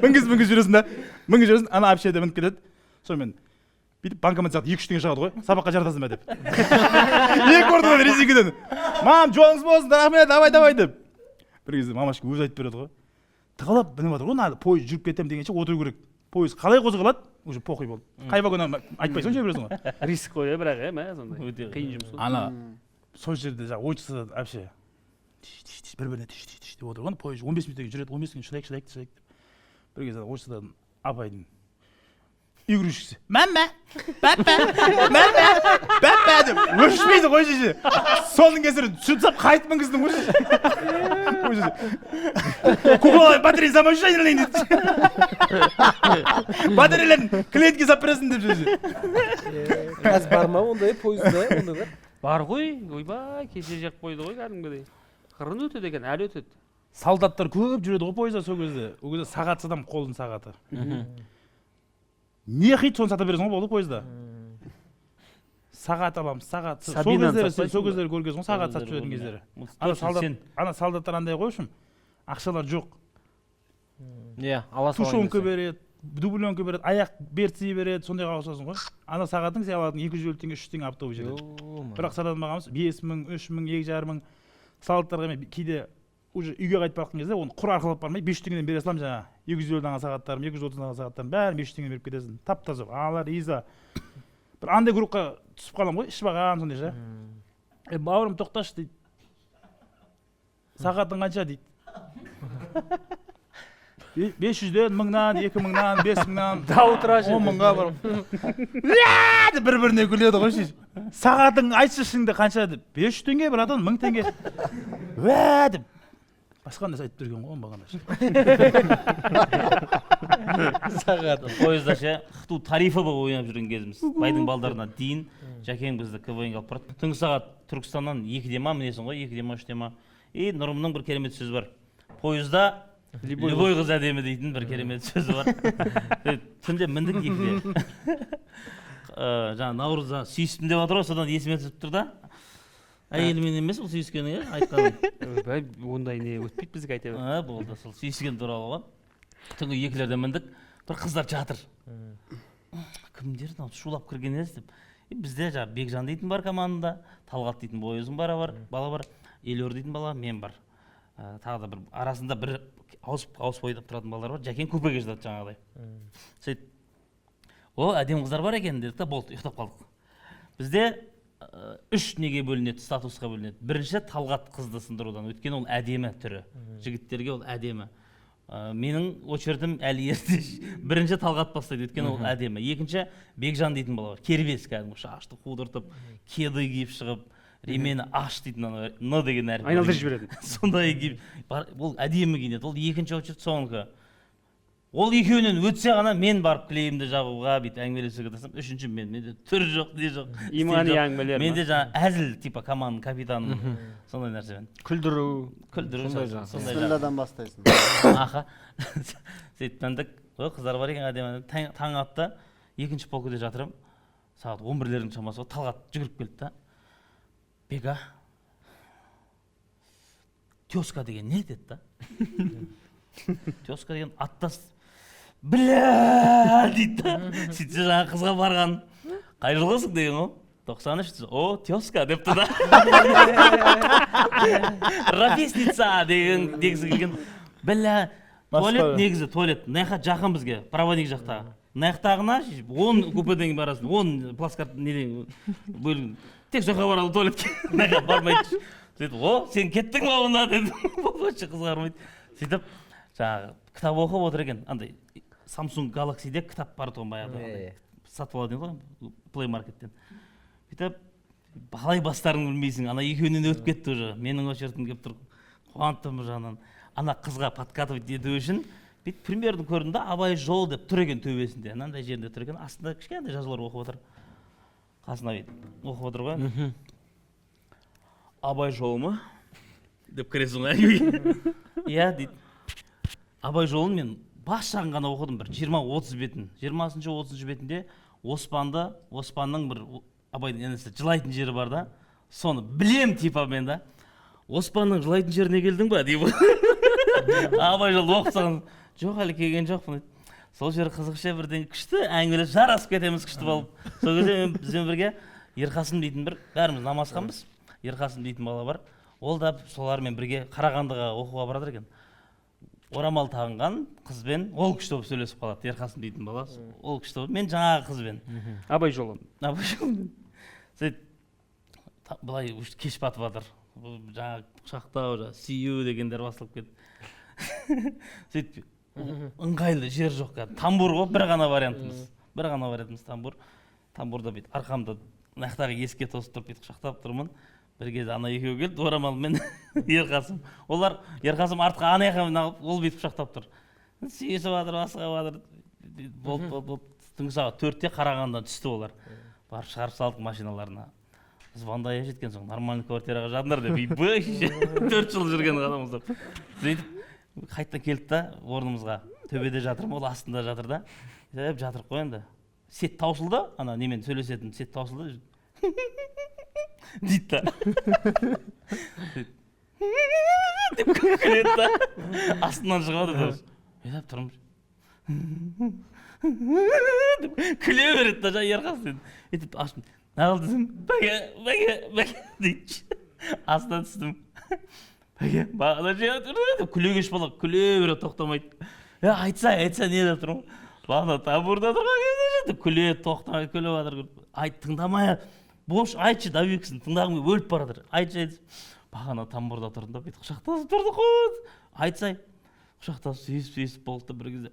Мінгізіп мінгізіп жүресің да, мінгізіп жүресің, ана әпше де мініп кетеді. Сонымен бүйтіп банкомат сияқты 2-3 теңге шығады ғой. Сабаққа жаратасың ба деп. Екі ортадан резинкадан. Мам, жолыңыз болсын, рахмет, давай, давай деп. Бір кезде мамашка өзі айтып береді ғой. Тығылып мініп жатыр ғой, ана пойыз жүріп кетемін дегенше отыру керек. Пойыз қалай қозғалады, уже похуй болды. Қай вагон айтпайсың, жүре бересің ғой. Риск қой, бірақ, мә, сондай. Өте қиын жұмыс қой. Ана сол жерде жаңағы ойыншық сатады әпше. Тиш, тиш, тиш, бір-біріне тиш, тиш, тиш деп отыр ғой. Пойыз 15 минуттан кейін жүреді, 15 минут шыдайық, шыдайық, шыдайық деп. Бір кезде ойыншық сататын апайдың игрушкасы. Мама, папа, мама, папа деп өшпейді ғой шеше. Соның кесірінен түсіп тастап қайтып мінгіздім ғой шеше. Кукла батарея заман үшін айналайын дейді. Батареяларын клиентке сап бересің деп шеше. Қазір бар ма ондай пойызда ондайлар? Бар ғой, ойбай, кеше жеп қойды ғой кәдімгідей. Қырын өтеді екен, әлі өтеді. Солдаттар көп жүреді ғой пойызда сол кезде. Ол кезде сағат сатамын, қолдың сағаты. Не хит соны сата бересің ғой болды пойызда. Сағат аламын, сағат. Сол Сабинаны кездері, сатпайсың сол ба? кездері көргенсің ғой, сағат сатып жүретін кездері. Ана солдат, ана солдаттар андай ғой, в общем, ақшалар жоқ. Иә, ала салған Тушенка кезде. береді, дубленка береді, аяқ берці береді, сондайға ұқсасың ғой. Ана сағатың сен алатын 250 теңге, 300 теңге оптовый жерде. Ё-моё. Бірақ сататын бағамыз 5000, 3000, 2500. Солдаттарға мен кейде уже үйге қайтып бара жатқан кезде оны құр арқалап бармай 500 теңгеден бере саламын жаңағы. 250 алған сағаттарым, 230 алған сағаттарым бәрін 500 теңгеден беріп кетесің. Тап-таза. Аналар риза. Бір андай группқа түсіп қаламын ғой, ішіп алған сондай ше. Бауырым тоқташы дейді. Сағатың қанша дейді. 500-ден, 1000-нан, 2000-нан, 5000-нан, Дау тұра ше. 10000-ға барып. Ля деп бір-біріне күледі ғой ше. Сағатың айтшы шыныңды қанша деп. 500 теңге, братан, 1000 теңге. Уә деп. Басқа нәрсе айтып тұрген ғой, оңбағанда ше. Сағат. Пойызда ше, ХТУ тарифі болып ойнап жүрген кезіміз. Байдың балдарына дейін Жәкең бізді КВН-ге алып барады. Түнгі сағат Түркістаннан 2-де ма мінесің ғой, 2-де ма, 3-те ма. И Нұрымның бір керемет сөзі бар. Пойызда любой қыз әдемі дейтін бір керемет сөзі бар. Түнде міндік 2-де. Жаңа Наурызда сүйістім деп жатыр ғой, содан есіме түсіп тұр да. Әйелімен емес ол сүйіскені, иә, айтқаным. Ойбай, ондай не өтпейді бізге айта бер. А, болды, сол сүйіскен туралы ғой. Түнгі 2-лерде міндік, бір қыздар жатыр. Кімдер мынау шулап кірген ес деп. Бізде жаңағы Бекжан дейтін бар командада, Талғат дейтін бойы ұзын бала бар, Елор дейтін бала, мен бар. Тағы да бір арасында бір ауысып ойнап тұратын балалар бар. Жәкен купеге жатады жаңағыдай. Сөйтіп, о, әдемі қыздар бар екен дедік та, болды, ұйықтап қалдық. Бізде үш неге бөлінеді, статусқа бөлінеді. Бірінші Талғат қызды сындырудан, өйткені ол әдемі түрі. Жігіттерге ол әдемі. Менің очередім әлі ерте. Бірінші Талғат бастайды, өйткені ол әдемі. Екінші Бекжан дейтін бала бар, кербез кәдімгі шашты қудыртып, кеды киіп шығып, ремені аш дейтін ана Н деген әріп. Айналдырып жібереді. Сондай киіп, ол әдемі киінеді. Ол екінші очередь соңғы. Ол екеуінен өтсе ғана мен барып клейімді жағуға бүйтіп әңгімелесуге тырысамын. Үшінші мен, менде түр жоқ, не жоқ, стиль Имани жоқ. әңгімелер ма? Менде жаңа әзіл, типа команданың капитанымын. Сондай нәрсемен. Күлдіру. Күлдіру, Сондай жаңа. сондай жаңа. Бісмілладан бастайсың. Аха. Сөйтіп мындық, ой, қыздар бар екен әдемі. Таң атты, екінші полкіде жатырмын. Сағат 11-лердің шамасы ғой, Талғат жүгіріп келді да. Бека, тезка деген не деді да? Тезка деген аттас. Бля дейді да. Сөйтсе жаңа қызға барған. Қай жылғысың деген ғой? 93 десе, о, тезка депті да. Ровесница деген дегісі келген. Бля, туалет негізі туалет. Мына жаққа жақын бізге, проводник жақтағы. Мына жақтағына 10 купеден барасың, 10 плацкарт неден бөлінген. Тек сол жаққа барады туалетке. Мына жаққа бармайды. Сөйтіп, о, сен кеттің ба онда деді. Вообще қызға бармайды. Сөйтіп, жаңағы кітап оқып отыр екен. Андай Samsung Galaxy-де кітап бар тұғын баяғыда. Е. Сатып алатын еді ғой, Play Market-тен. Сөйтіп, қалай бастарыңды білмейсің, ана екеуінен өтіп кетті уже. Менің очередім келіп тұр. Қуанып тұрмын бір жағынан. Ана қызға подкатывать ету үшін бүйтіп примерін көрдім да, Абай жол деп тұр екен төбесінде. Мынандай жерінде тұр екен. Астында кішкентай жазулар оқып отыр. Қасына бүйтіп оқып отыр ғой. Абай жолы ма? Деп кіресің ғой әңгімеге. Иә, дейді. Абай жолын мен бас жағын ғана оқыдым бір 20-30 бетін. Жиырмасыншы, отызыншы бетінде Оспанның бір Абайдың інісі жылайтын жері бар да. Соны білем типа мен да. Оспанның жылайтын жеріне келдің ба деймін. Абай жолын оқып тастаған. Жоқ, әлі келген жоқпын дейді. Сол жері қызықша бірден күшті әңгімелер жарасып кетеміз күшті болып. Сол кезде мен бізбен бірге Ерқасым дейтін бір, бәріміз намазханбыз. Ерқасым дейтін бала бар. Ол да солармен бірге Қарағандыға оқуға барады екен. Орамал тағынған қызбен ол күшті болып сөйлесіп қалады. Ерқасым дейтін бала. Ол күшті болып. Мен жаңағы қызбен. Абай жолы. Абай жолы. Сөйтіп, былай уже кеш батып жатыр. Бұл жаңағы құшақтау, жаңағы сүю дегендер басылып кетті. Сөйтіп, ыңғайлы жер жоқ кәдімгі. Тамбур ғой, бір ғана вариантымыз. Бір ғана вариантымыз тамбур. Тамбурда бүйтіп арқамды мына жақтағы есікке тосып тұрып бүйтіп құшақтап тұрмын. Бір кезде ана екеуі келді, орамалмен Ерқасым. Олар Ерқасым артқа ана жаққа алып, ол бүйтіп құшақтап тұр. Сүйісіп жатыр, басқа жатыр. Болды, болды, болды. Түнгі сағат 4-те Қарағандыдан түсті олар. Барып шығарып салдық машиналарына. Звондай жеткен соң нормальный квартираға жатыңдар деп, үйбай, 4 жыл жүрген адамбыз деп. Сөйтіп қайтадан келдік та орнымызға. Төбеде жатырмын, ол астында жатыр да. Сөйтіп жатырық қой енді. Сет таусылды, ана немен сөйлесетін сет таусылды. Дейді да. Деп күледі да. Астынан шығып жатыр дауыс. Ойлап тұрмын. Деп күле береді да жаңа Ерқасым деді. Өйтіп аштым. Неғыл десем, бәке, бәке, бәке дейді. Астынан түстім. Бәке, бағана жеп отыр деп күлегеш бала күле береді, тоқтамайды. Е, айтса, айтса, не деп тұрмын. Бағана тамбурда тұрған кезде ше деп күле, тоқтамай күліп жатыр. Айт, тыңдамай, бош, айтшы, давиксін, тыңдағым келіп өліп бара жатыр. Айтшы, айтшы. Бағана тамбурда тұрдым да, бүйтіп құшақтасып тұрдық қой. Айтсай, құшақтасып, сүйісіп, сүйісіп болды да бір кезде.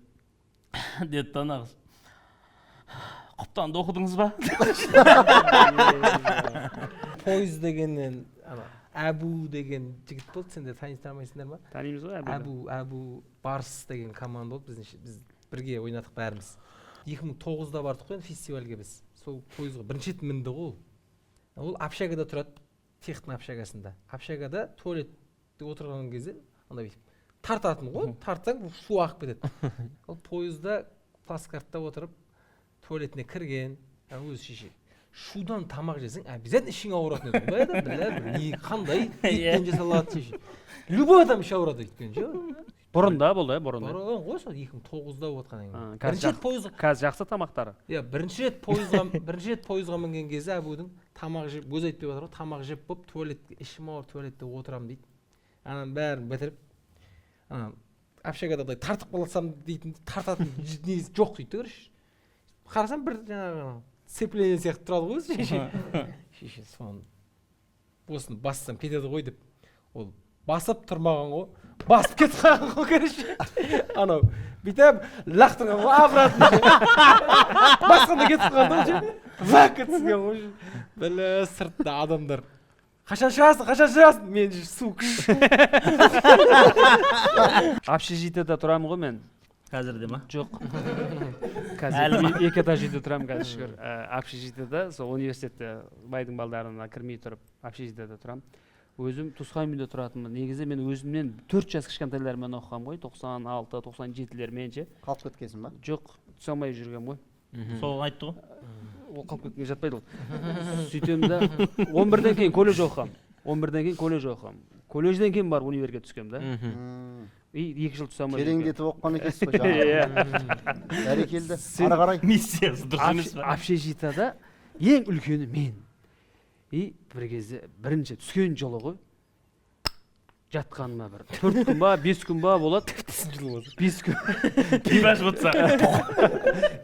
Деді да ана қыз. Құптанды оқыдыңыз ба? Пойыз дегеннен ана Әбу деген жігіт болды, сендер таныстырмайсыңдар ма? Танимыз ғой Әбуді. Әбу Барс деген команда болды, біз бірге ойнадық бәріміз. Екі мың тоғызда бардық қой енді фестивальге біз. Сол пойызға бірінші рет мінді ғой ол. Ол общагада тұрады, техтің общагасында. Общагада туалетте отырған кезде андай бүйтіп тартатын ғой, тартсаң су ағып кетеді. Ол пойызда плацкартта отырып туалетіне кірген, өзі шеше. Шудан тамақ жесең, обязательно ішің ауыратын еді ғой да, бля, бір не, қандай еттен жасалады шеше. Любой адам іші ауырады өйткені ше. Бұрында болды, иә, бұрында. Бұрын ғой, сол 2009-да болып жатқан әңгіме. А, Бірінші қазір рет пойызға Қазір жақсы тамақтары. Иә, бірінші рет пойызға мінген кезде Әбудің тамақ жеп, өзі айтып жатыр ғой, тамақ жеп болып, туалет, ішім ауырып, туалетте отырамын дейді. Ананың бәрін бітіріп, ана общагада былай тартып қалсам дейтін, тартатын несі жоқ дейді да, короче. Қарасам, бір жаңағы анау сцепление сияқты тұрады ғой өзі, шеше. Шеше, соны осыны бассам кетеді ғой деп, ол басып тұрмаған ғой, басып кетіп қалған ғой, короче. Анау бүйтіп лақтырған ғой обратно, басқанда кетіп қалған да ше, лақ еткізген ғой. Бля, сыртта адамдар: «Қашан шығасың, қашан шығасың?» Мен же, сука. Общежитиеде тұрамын ғой мен. Қазір де ма? Жоқ, қазір Әлі ма? Екі этаж үйде тұрамын қазір, шүкір. Общежитиеде, сол университетте байдың балдарына кірмей тұрып, общежитиеде тұрамын. Өзім туысқан үйінде тұратынмын. Негізі мен өзімнен 4 жас кішкентайлармен оқығанмын ғой, 96, 97-лермен ше. Қалып кеткенсің ба? Жоқ, түсе алмай жүргенмін ғой. Сол айтты ғой. Ол қалып кеткенге жатпайды ол. Сөйтемін да, 11-ден кейін колледж оқығанмын, 11-ден кейін колледж оқығанмын, колледжден кейін барып универге түскенмін да. И 2 жыл түсе алмай жүргенмін. Тереңдетіп оқыған екенсіз ғой жаңағы. Иә. Бәрекелді, ары қарай. Миссиясы дұрыс емес па? Общежитияда ең үлкені мен. И бір кезде, бірінші түскен жылы ғой, жатқаныма бір 4 күн ба, 5 күн ба болады, 5 күн. Пиво ашып отырса.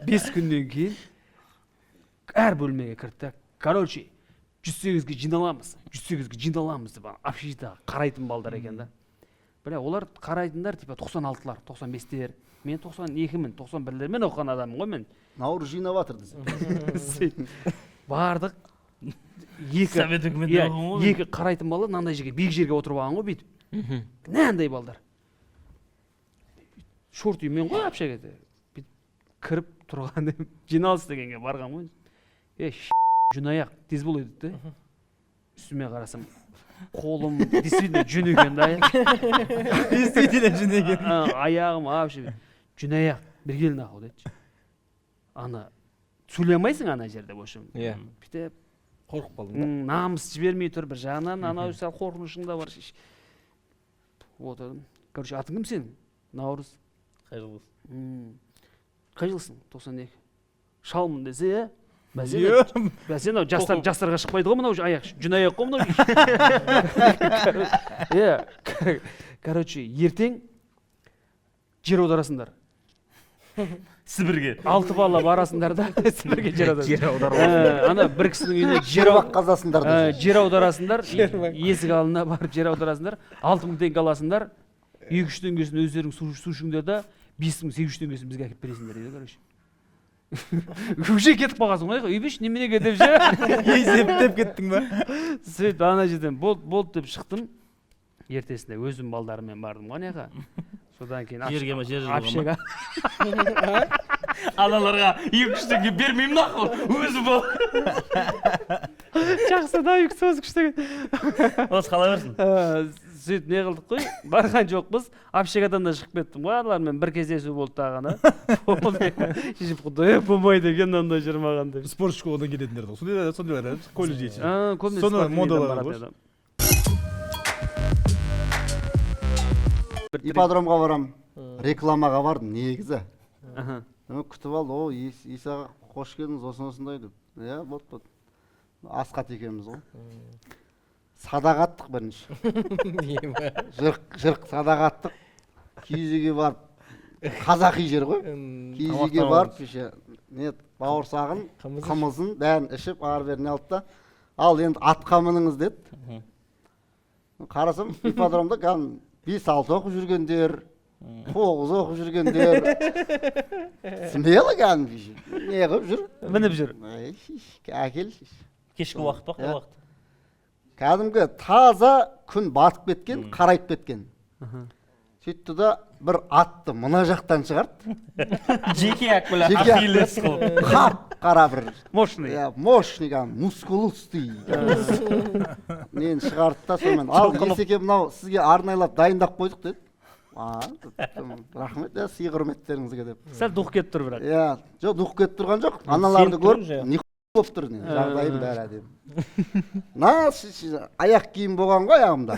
5 күннен кейін әр бөлмеге кірді да, короче, 108-ге жиналамыз, 108-ге жиналамыз деп. Ана общежитияға қарайтын балдар екен да, бля, олар қарайтындар типа 96-лар, 95-тер. Мен 92-мін, 91-лермен оқыған адаммын ғой мен. Наурыз жинап жатыр десе. Сөйтіп бардық, екі Совет үкіметінде иә, оқыған ғой. екі қарайтын бала мынандай жерге, биік жерге отырып алған ғой бүйтіп. Мынандай балдар шорт үймен ғой общагада. Бүйтіп кіріп тұрған, жиналыс дегенге барған ғой. Е, жүн аяқ, тез бол деді да. Үстіме қарасам, қолым действительно жүн екен да. Действительно жүн екен. А, аяғым вообще жүн аяқ. «Бері кел нахуй», — деді. Ана сөйлей алмайсың ана жерде, в общем. Иә. Бүйтіп Қорқып қалдым да. Намыс жібермей тұр бір жағынан, анау сәл қорқынышың да бар. Отырдым, короче. «Атың кім сенің?» «Наурыз». Қай жылғысың? «Қай жылсың?» «92». «Шалмын десе, иә, бәсе, бәсе, мынау жастар, жастарға шықпайды ғой мынау аяқ, жүн аяқ қой мынау, иә. Короче, ертең жер аударасыңдар». Сібірге. Алты бала барасыңдар да, Сібірге жер аударасыңдар. Жер аударып. Ана бір кісінің үйіне жер Жер қазасыңдар десе. Жер аударасыңдар, есік алдына барып жер аударасыңдар, 6000 теңге аласыңдар, 2-3 теңгесін өздерің су ішіңдер да, 5800 теңгесін бізге әкеліп бересіңдер, дейді. Короче, уже кетіп қалғансың ғой, үйбеш, неменеге деп ше. Есептеп кеттің ба? Сөйтіп ана жерден «болды, болды» деп шықтым. Ертесінде өзім балдарыммен бардым ғой ана жаққа. Содан кейін Жерге ма, жер жылға ма? Общага. Аналарға 2-3 теңге бермеймін нахуй, өзі бол. Жақсы да, екі сөз күшті. Осы қала берсін. Сөйтіп не қылдық қой, барған жоқпыз. Общагадан да шығып кеттім ғой. Аналармен бір кездесу болды тағы ана. Шешіп, құдай, болмайды екен мынандай жер маған деп. Спорт школадан келетіндер ғой, сондайлар, сондайлар колледжге. А, көбінесе Соны спортивныйдан модалары баратын ғой. еді. Ипподромға барам, рекламаға бардым негізі. Күтіп алды: «О, Исаға, қош келдіңіз, осындай осындай», — деп. Иә, болды, болды. Асхат екеуміз ғой, садақ аттық бірінші, жырқ жырқ садақ аттық. Киіз үйге барып, қазақи жер ғой, киіз үйге Тамақтанып. барып, еще не, бауырсағын, Қымыз. Қымызын, бәрін ішіп, ары бері не алды да, «Ал енді атқа мініңіз», — деді. Қарасам, ипподромда кәдімгі бес алты оқып жүргендер, тоғыз оқып жүргендер смело кәдімгі не қылып жүр. Мініп жүр. Ей, әкел. Кешкі уақыт па, қай Иә. уақыт? Кәдімгі таза күн батып кеткен, қарайып кеткен. Сөйтті да, бір атты мына жақтан шығарды. Жеке акбіл. Жеке. Ахиллес қылып. Қап қара бір. Мощный. Иә, мощный кәдімгі, мускулистый нені шығарды да, сонымен: «Ал, Есеке, мынау сізге арнайлап дайындап қойдық», — деді. «А, рахмет, иә, сый құрметтеріңізге», — деп. Сәл дух кетіп тұр бірақ. Иә, жоқ, дух кетіп тұрған жоқ, аналарды Сеніп тұр көріп уже. не. болып тұр, жағдайым бәрі әдемі. На аяқ киім болған ғой аяғымда.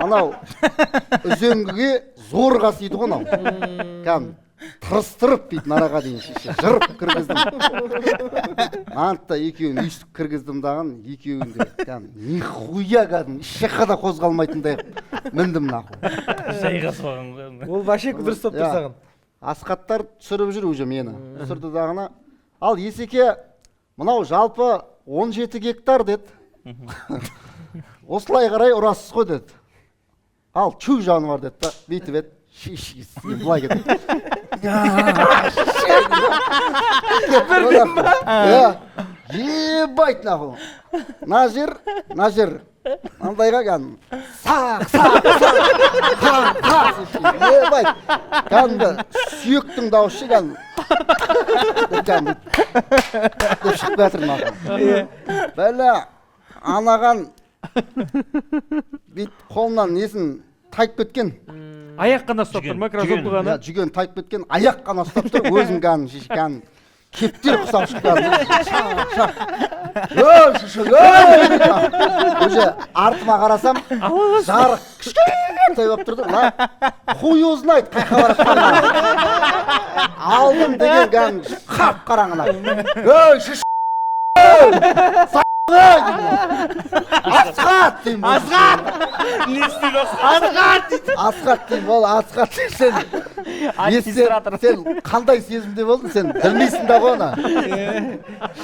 Анау үзеңгіге зорға сыйды ғой анау. Кәдімгі тырыстырып бүйтіп нараға дейін шеше жырып кіргіздім. Антта екеуін өйстіп кіргіздім даған, екеуін де кәдімгі нихуя кәдімгі еш жаққа да қозғалмайтындай қылып міндім нахуй. Жайғасып алған ғой. Ол вообще дұрыс ұстап тұр Иә. саған. Асхаттар түсіріп жүр уже мені. Түсірді дағына. Ал Есеке, мынау жалпы 17 гектар деді. Осылай қарай ұрасыз ғой деді. Ал чу жануар деді да, бүйтіп еді. Шиш, былай кетті. Бірден ба? Иә. Ебать нахуй. Мына жер, мына жер. Андайға кәдімгі сақ, сақ, сақ, сақ, сақ, ебать. Кәдімгі сүйектің дауысы кәдімгі. Кәдімгі деп шығып жатыр нахуй. Бәлә, анаған бүйтіп қолынан несін тайып кеткен. Аяқ қана ұстап тұр ма, кроссовка ғана? Иә, жүген тайып кеткен, аяқ қана ұстап тұр, өзім кәдімгі шеше кәдімгі кептер құсап шыққан. Шақ, шақ. Ей, шеше, ей! Уже артыма қарасам, жарық кішкентай болып тұрды. Мына хуй его знает, қай жаққа барып қалғанын. Алдым деген кәдімгі қап-қараңғы. Ей, шеше! Асхат деймін. Асхат! Не істейді Асхат? Асхат дейді. Асхат деймін, ол Асхат сен. Администратор. Сен қандай сезімде болдың, сен білмейсің да ғой оны.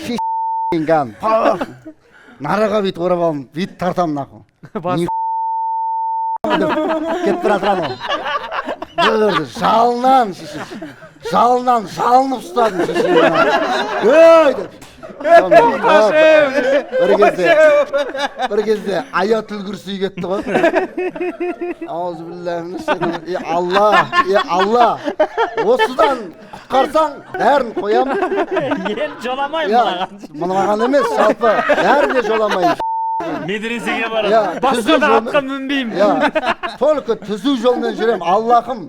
Шешкен нараға бүйтіп орап алдым, бүйтіп тартамын нахуй. Бас. Деп кетіп бара жатыр анау. Бір жалынан, шеше, жалынан жалынып ұстадым, шеше. Ей деп. Бір кезде аятүл күрси кетті ғой. Аузубиллахи, е Алла, е Алла. Осыдан құтқарсаң, бәрін қоямын. Енді жоламаймын Иә, мынаған. мынаған емес, жалпы бәріне жоламаймын. Медресеге барамын. Иә, Басқа түзу да жолмен- атқа мінбеймін. Иә, только түзу жолмен жүремін. Аллахым,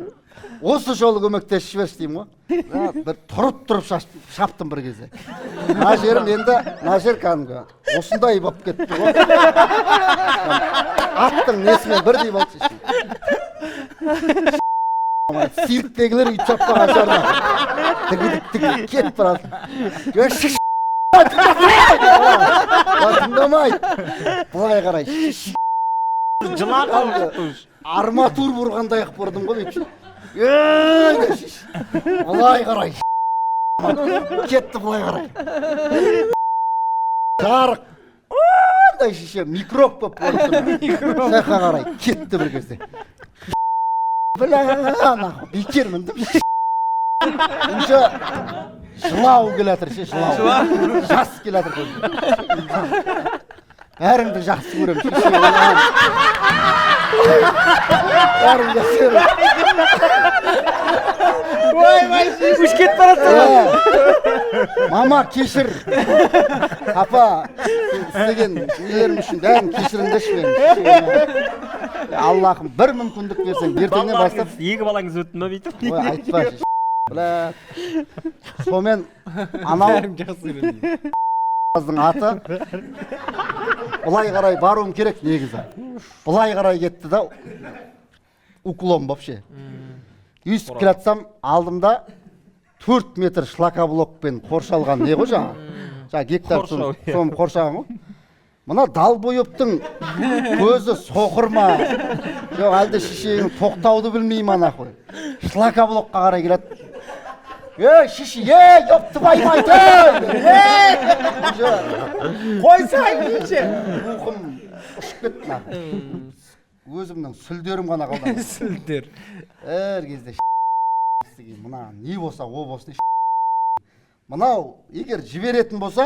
осы жолы көмектесіп жіберші деймін ғой. Иә, бір тұрып тұрып шаптым бір кезде. Мына жерім енді, мына жер кәдімгі осындай болып кетті ғой. Аттың несімен бірдей болды. Цирктегілер өйтіп шаппаған шығар. Тігідік тігідік кетіп барады. Е, шш, тыңдамайды. Былай қарай. Жылап Арматур бұрғандай ақ бұрдым ғой бүйтіп. Ей, деп шеш. Былай қарай. Кетті былай қарай. Жарық. Андай шеше микроб болып көрініп тұр. Жаққа қарай кетті бір кезде. Бля, нахуй, бекер міндім. Уже жылау келе жатыр ше, жылау. Жас келе жатыр көзіме. Бәріңді жақсы көремін, шеше. Бәріңді жақсы көремін. Ұшып кетіп бара жатыр. Иә. Мама, кешір. Апа, сен істеген нелерім үшін бәрін кешіріңдерші мені. Аллахым, бір мүмкіндік берсең, ертеңнен бастап Екі балаңыз өтті ма бүйтіп? Ой, айтпашы. Бля. Сонымен анау Бәрін жақсы көремін дейді. қыздың аты былай қарай баруым керек негізі. Былай қарай кетті да, уклон вообще. Өйстіп келе жатсам, алдымда 4 метр шлакоблокпен қоршалған не ғой жаңа? Жаңа гектар Қоршау, иә. соны қоршаған ғой. Мына долбоебтың көзі соқыр ма? Жоқ, әлде шешенің тоқтауды білмей ма нахуй? Шлакоблокқа қарай келеді. Ей, шеше, ей, ёб твою мать, ей! Ей! Уже Қойсай, шеше. Рухым ұшып кетті нахуй. Өзімнің сүлдерім ғана қалды. Сүлдер. Әр кезде істеген мына не болса о болсын. Мынау егер жіберетін болса,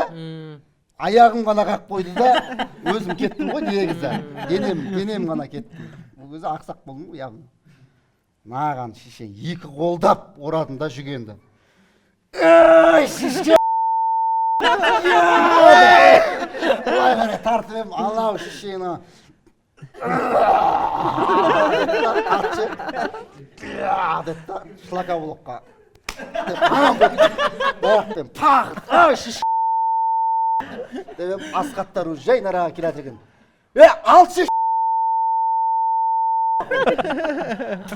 аяғым ғана қағып қойды да, өзім кеттім ғой негізі. Денем ғана кетті. Ол кезде ақсақ болдым ғой яғни. Маған шеше екі қолдап орадым да жүгенді. Ей, шеше! Былай қарай тартып едім, анау шешені атшы деді да шлакоблокқа аяқпен пах, ай, шеше. Деп едім, Асхаттар уже жай араға келе жатыр екен. Е, алшы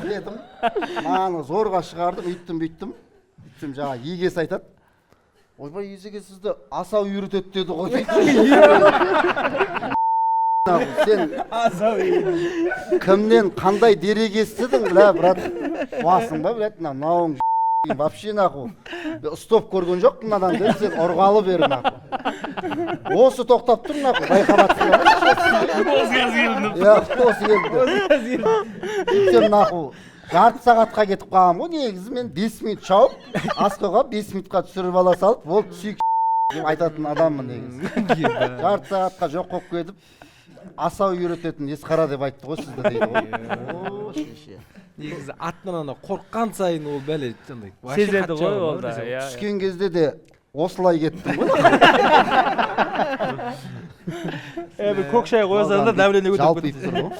дедім. Маны зорға шығардым, үйттім, бүйттім. Сөйтсем жаңағы егесі айтады. Ойбай, Есеке, сізді асау үйретеді деді ғой дейді. Сен кімнен қандай дерек естідің, бля, брат? Қуасың ба, блядь, мынауың вообще нахуй. Стоп көрген жоқпын мынадан деп, сен ұрғалы бері нахуй. Осы тоқтап тұр нахуй, байқап жатсың ба? Осы қазір келдім. Иә, осы келді. Сөйтсем нахуй, жарты сағатқа кетіп қалғанмын ғой. Негізі мен 5 минут шауып, асқоға 5 минутқа түсіріп ала салып, болды, сүйік деп айтатын адаммын негізі. Жарты сағатқа жоқ болып кетіп, асау үйрететін Есқара деп айтты ғой сізді дейді ғой. О, шеше. Негізі аттан ана қорыққан сайын ол бәле андай вообще Сезеді қатты ғой жауап ол да, бір нәрсе. иә. Түскен кезде де осылай кеттім ғой. Е, бір көк шай қоя салды да, давление көтеріп Жалпиып кетті. тұр ғой.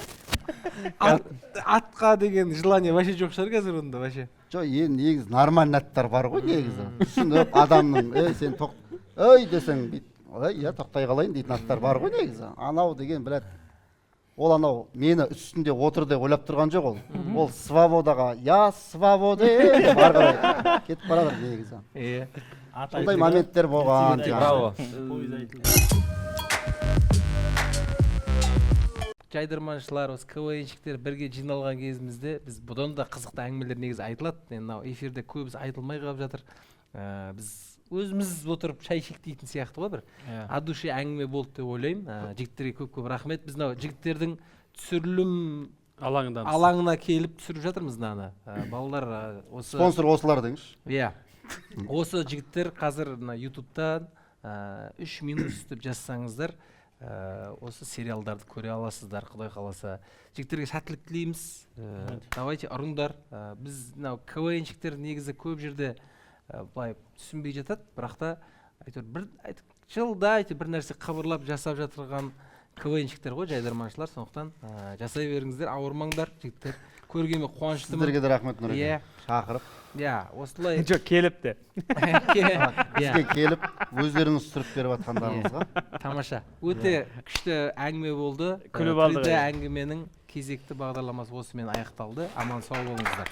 Атқа деген желание вообще жоқ шығар қазір онда вообще. Жоқ, енді негізі нормальный аттар бар ғой негізі. Түсініп адамның, ей сен тоқ, ей десең бүйтіп, ей иә тоқтай қалайын дейтін аттар бар ғой негізі. Анау деген, блядь, ол анау мені үстінде отыр деп ойлап тұрған жоқ ол. Ол свободаға, я свобода деп ары қарай кетіп бара жатыр негізі. Иә. Сондай моменттер болған. Браво. Жайдарманшылар, осы КВНщиктер бірге жиналған кезімізде біз бұдан да қызықты әңгімелер негізі айтылады. Енді мынау эфирде көбісі айтылмай қалып жатыр. Біз өзіміз отырып шай ішейік дейтін сияқты ғой бір. От души әңгіме болды деп ойлаймын. Жігіттерге көп-көп рахмет. Біз мынау жігіттердің түсірілім алаңындамыз. Алаңына келіп түсіріп жатырмыз мынаны. Балалар, осы Спонсор осылар деңізші. Иә. Осы жігіттер қазір мына ютубтан 3 минус деп жазсаңыздар, осы сериалдарды көре аласыздар, құдай қаласа. Жігіттерге сәттілік тілейміз. Давайте ұрыңдар. Біз мынау КВНщиктер негізі көп жерде былай түсінбей жатады, бірақ та әйтеуір бір жылда әйтеуір бір нәрсе қыбырлап жасап жатырған КВНщиктер ғой, жайдарманшылар. Сондықтан жасай беріңіздер, ауырмаңдар, жігіттер. Көргеніме қуаныштымын. Сіздерге де рахмет, Нұреке. Иә. Шақырып. Иә, осылай. Жоқ, келіп те. Иә. Бізге келіп, өздеріңіз түсіріп беріп жатқандарыңызға. Тамаша. Өте күшті әңгіме болды. Күліп алдық 3D енді. әңгіменің кезекті бағдарламасы осымен аяқталды. Аман сау болыңыздар.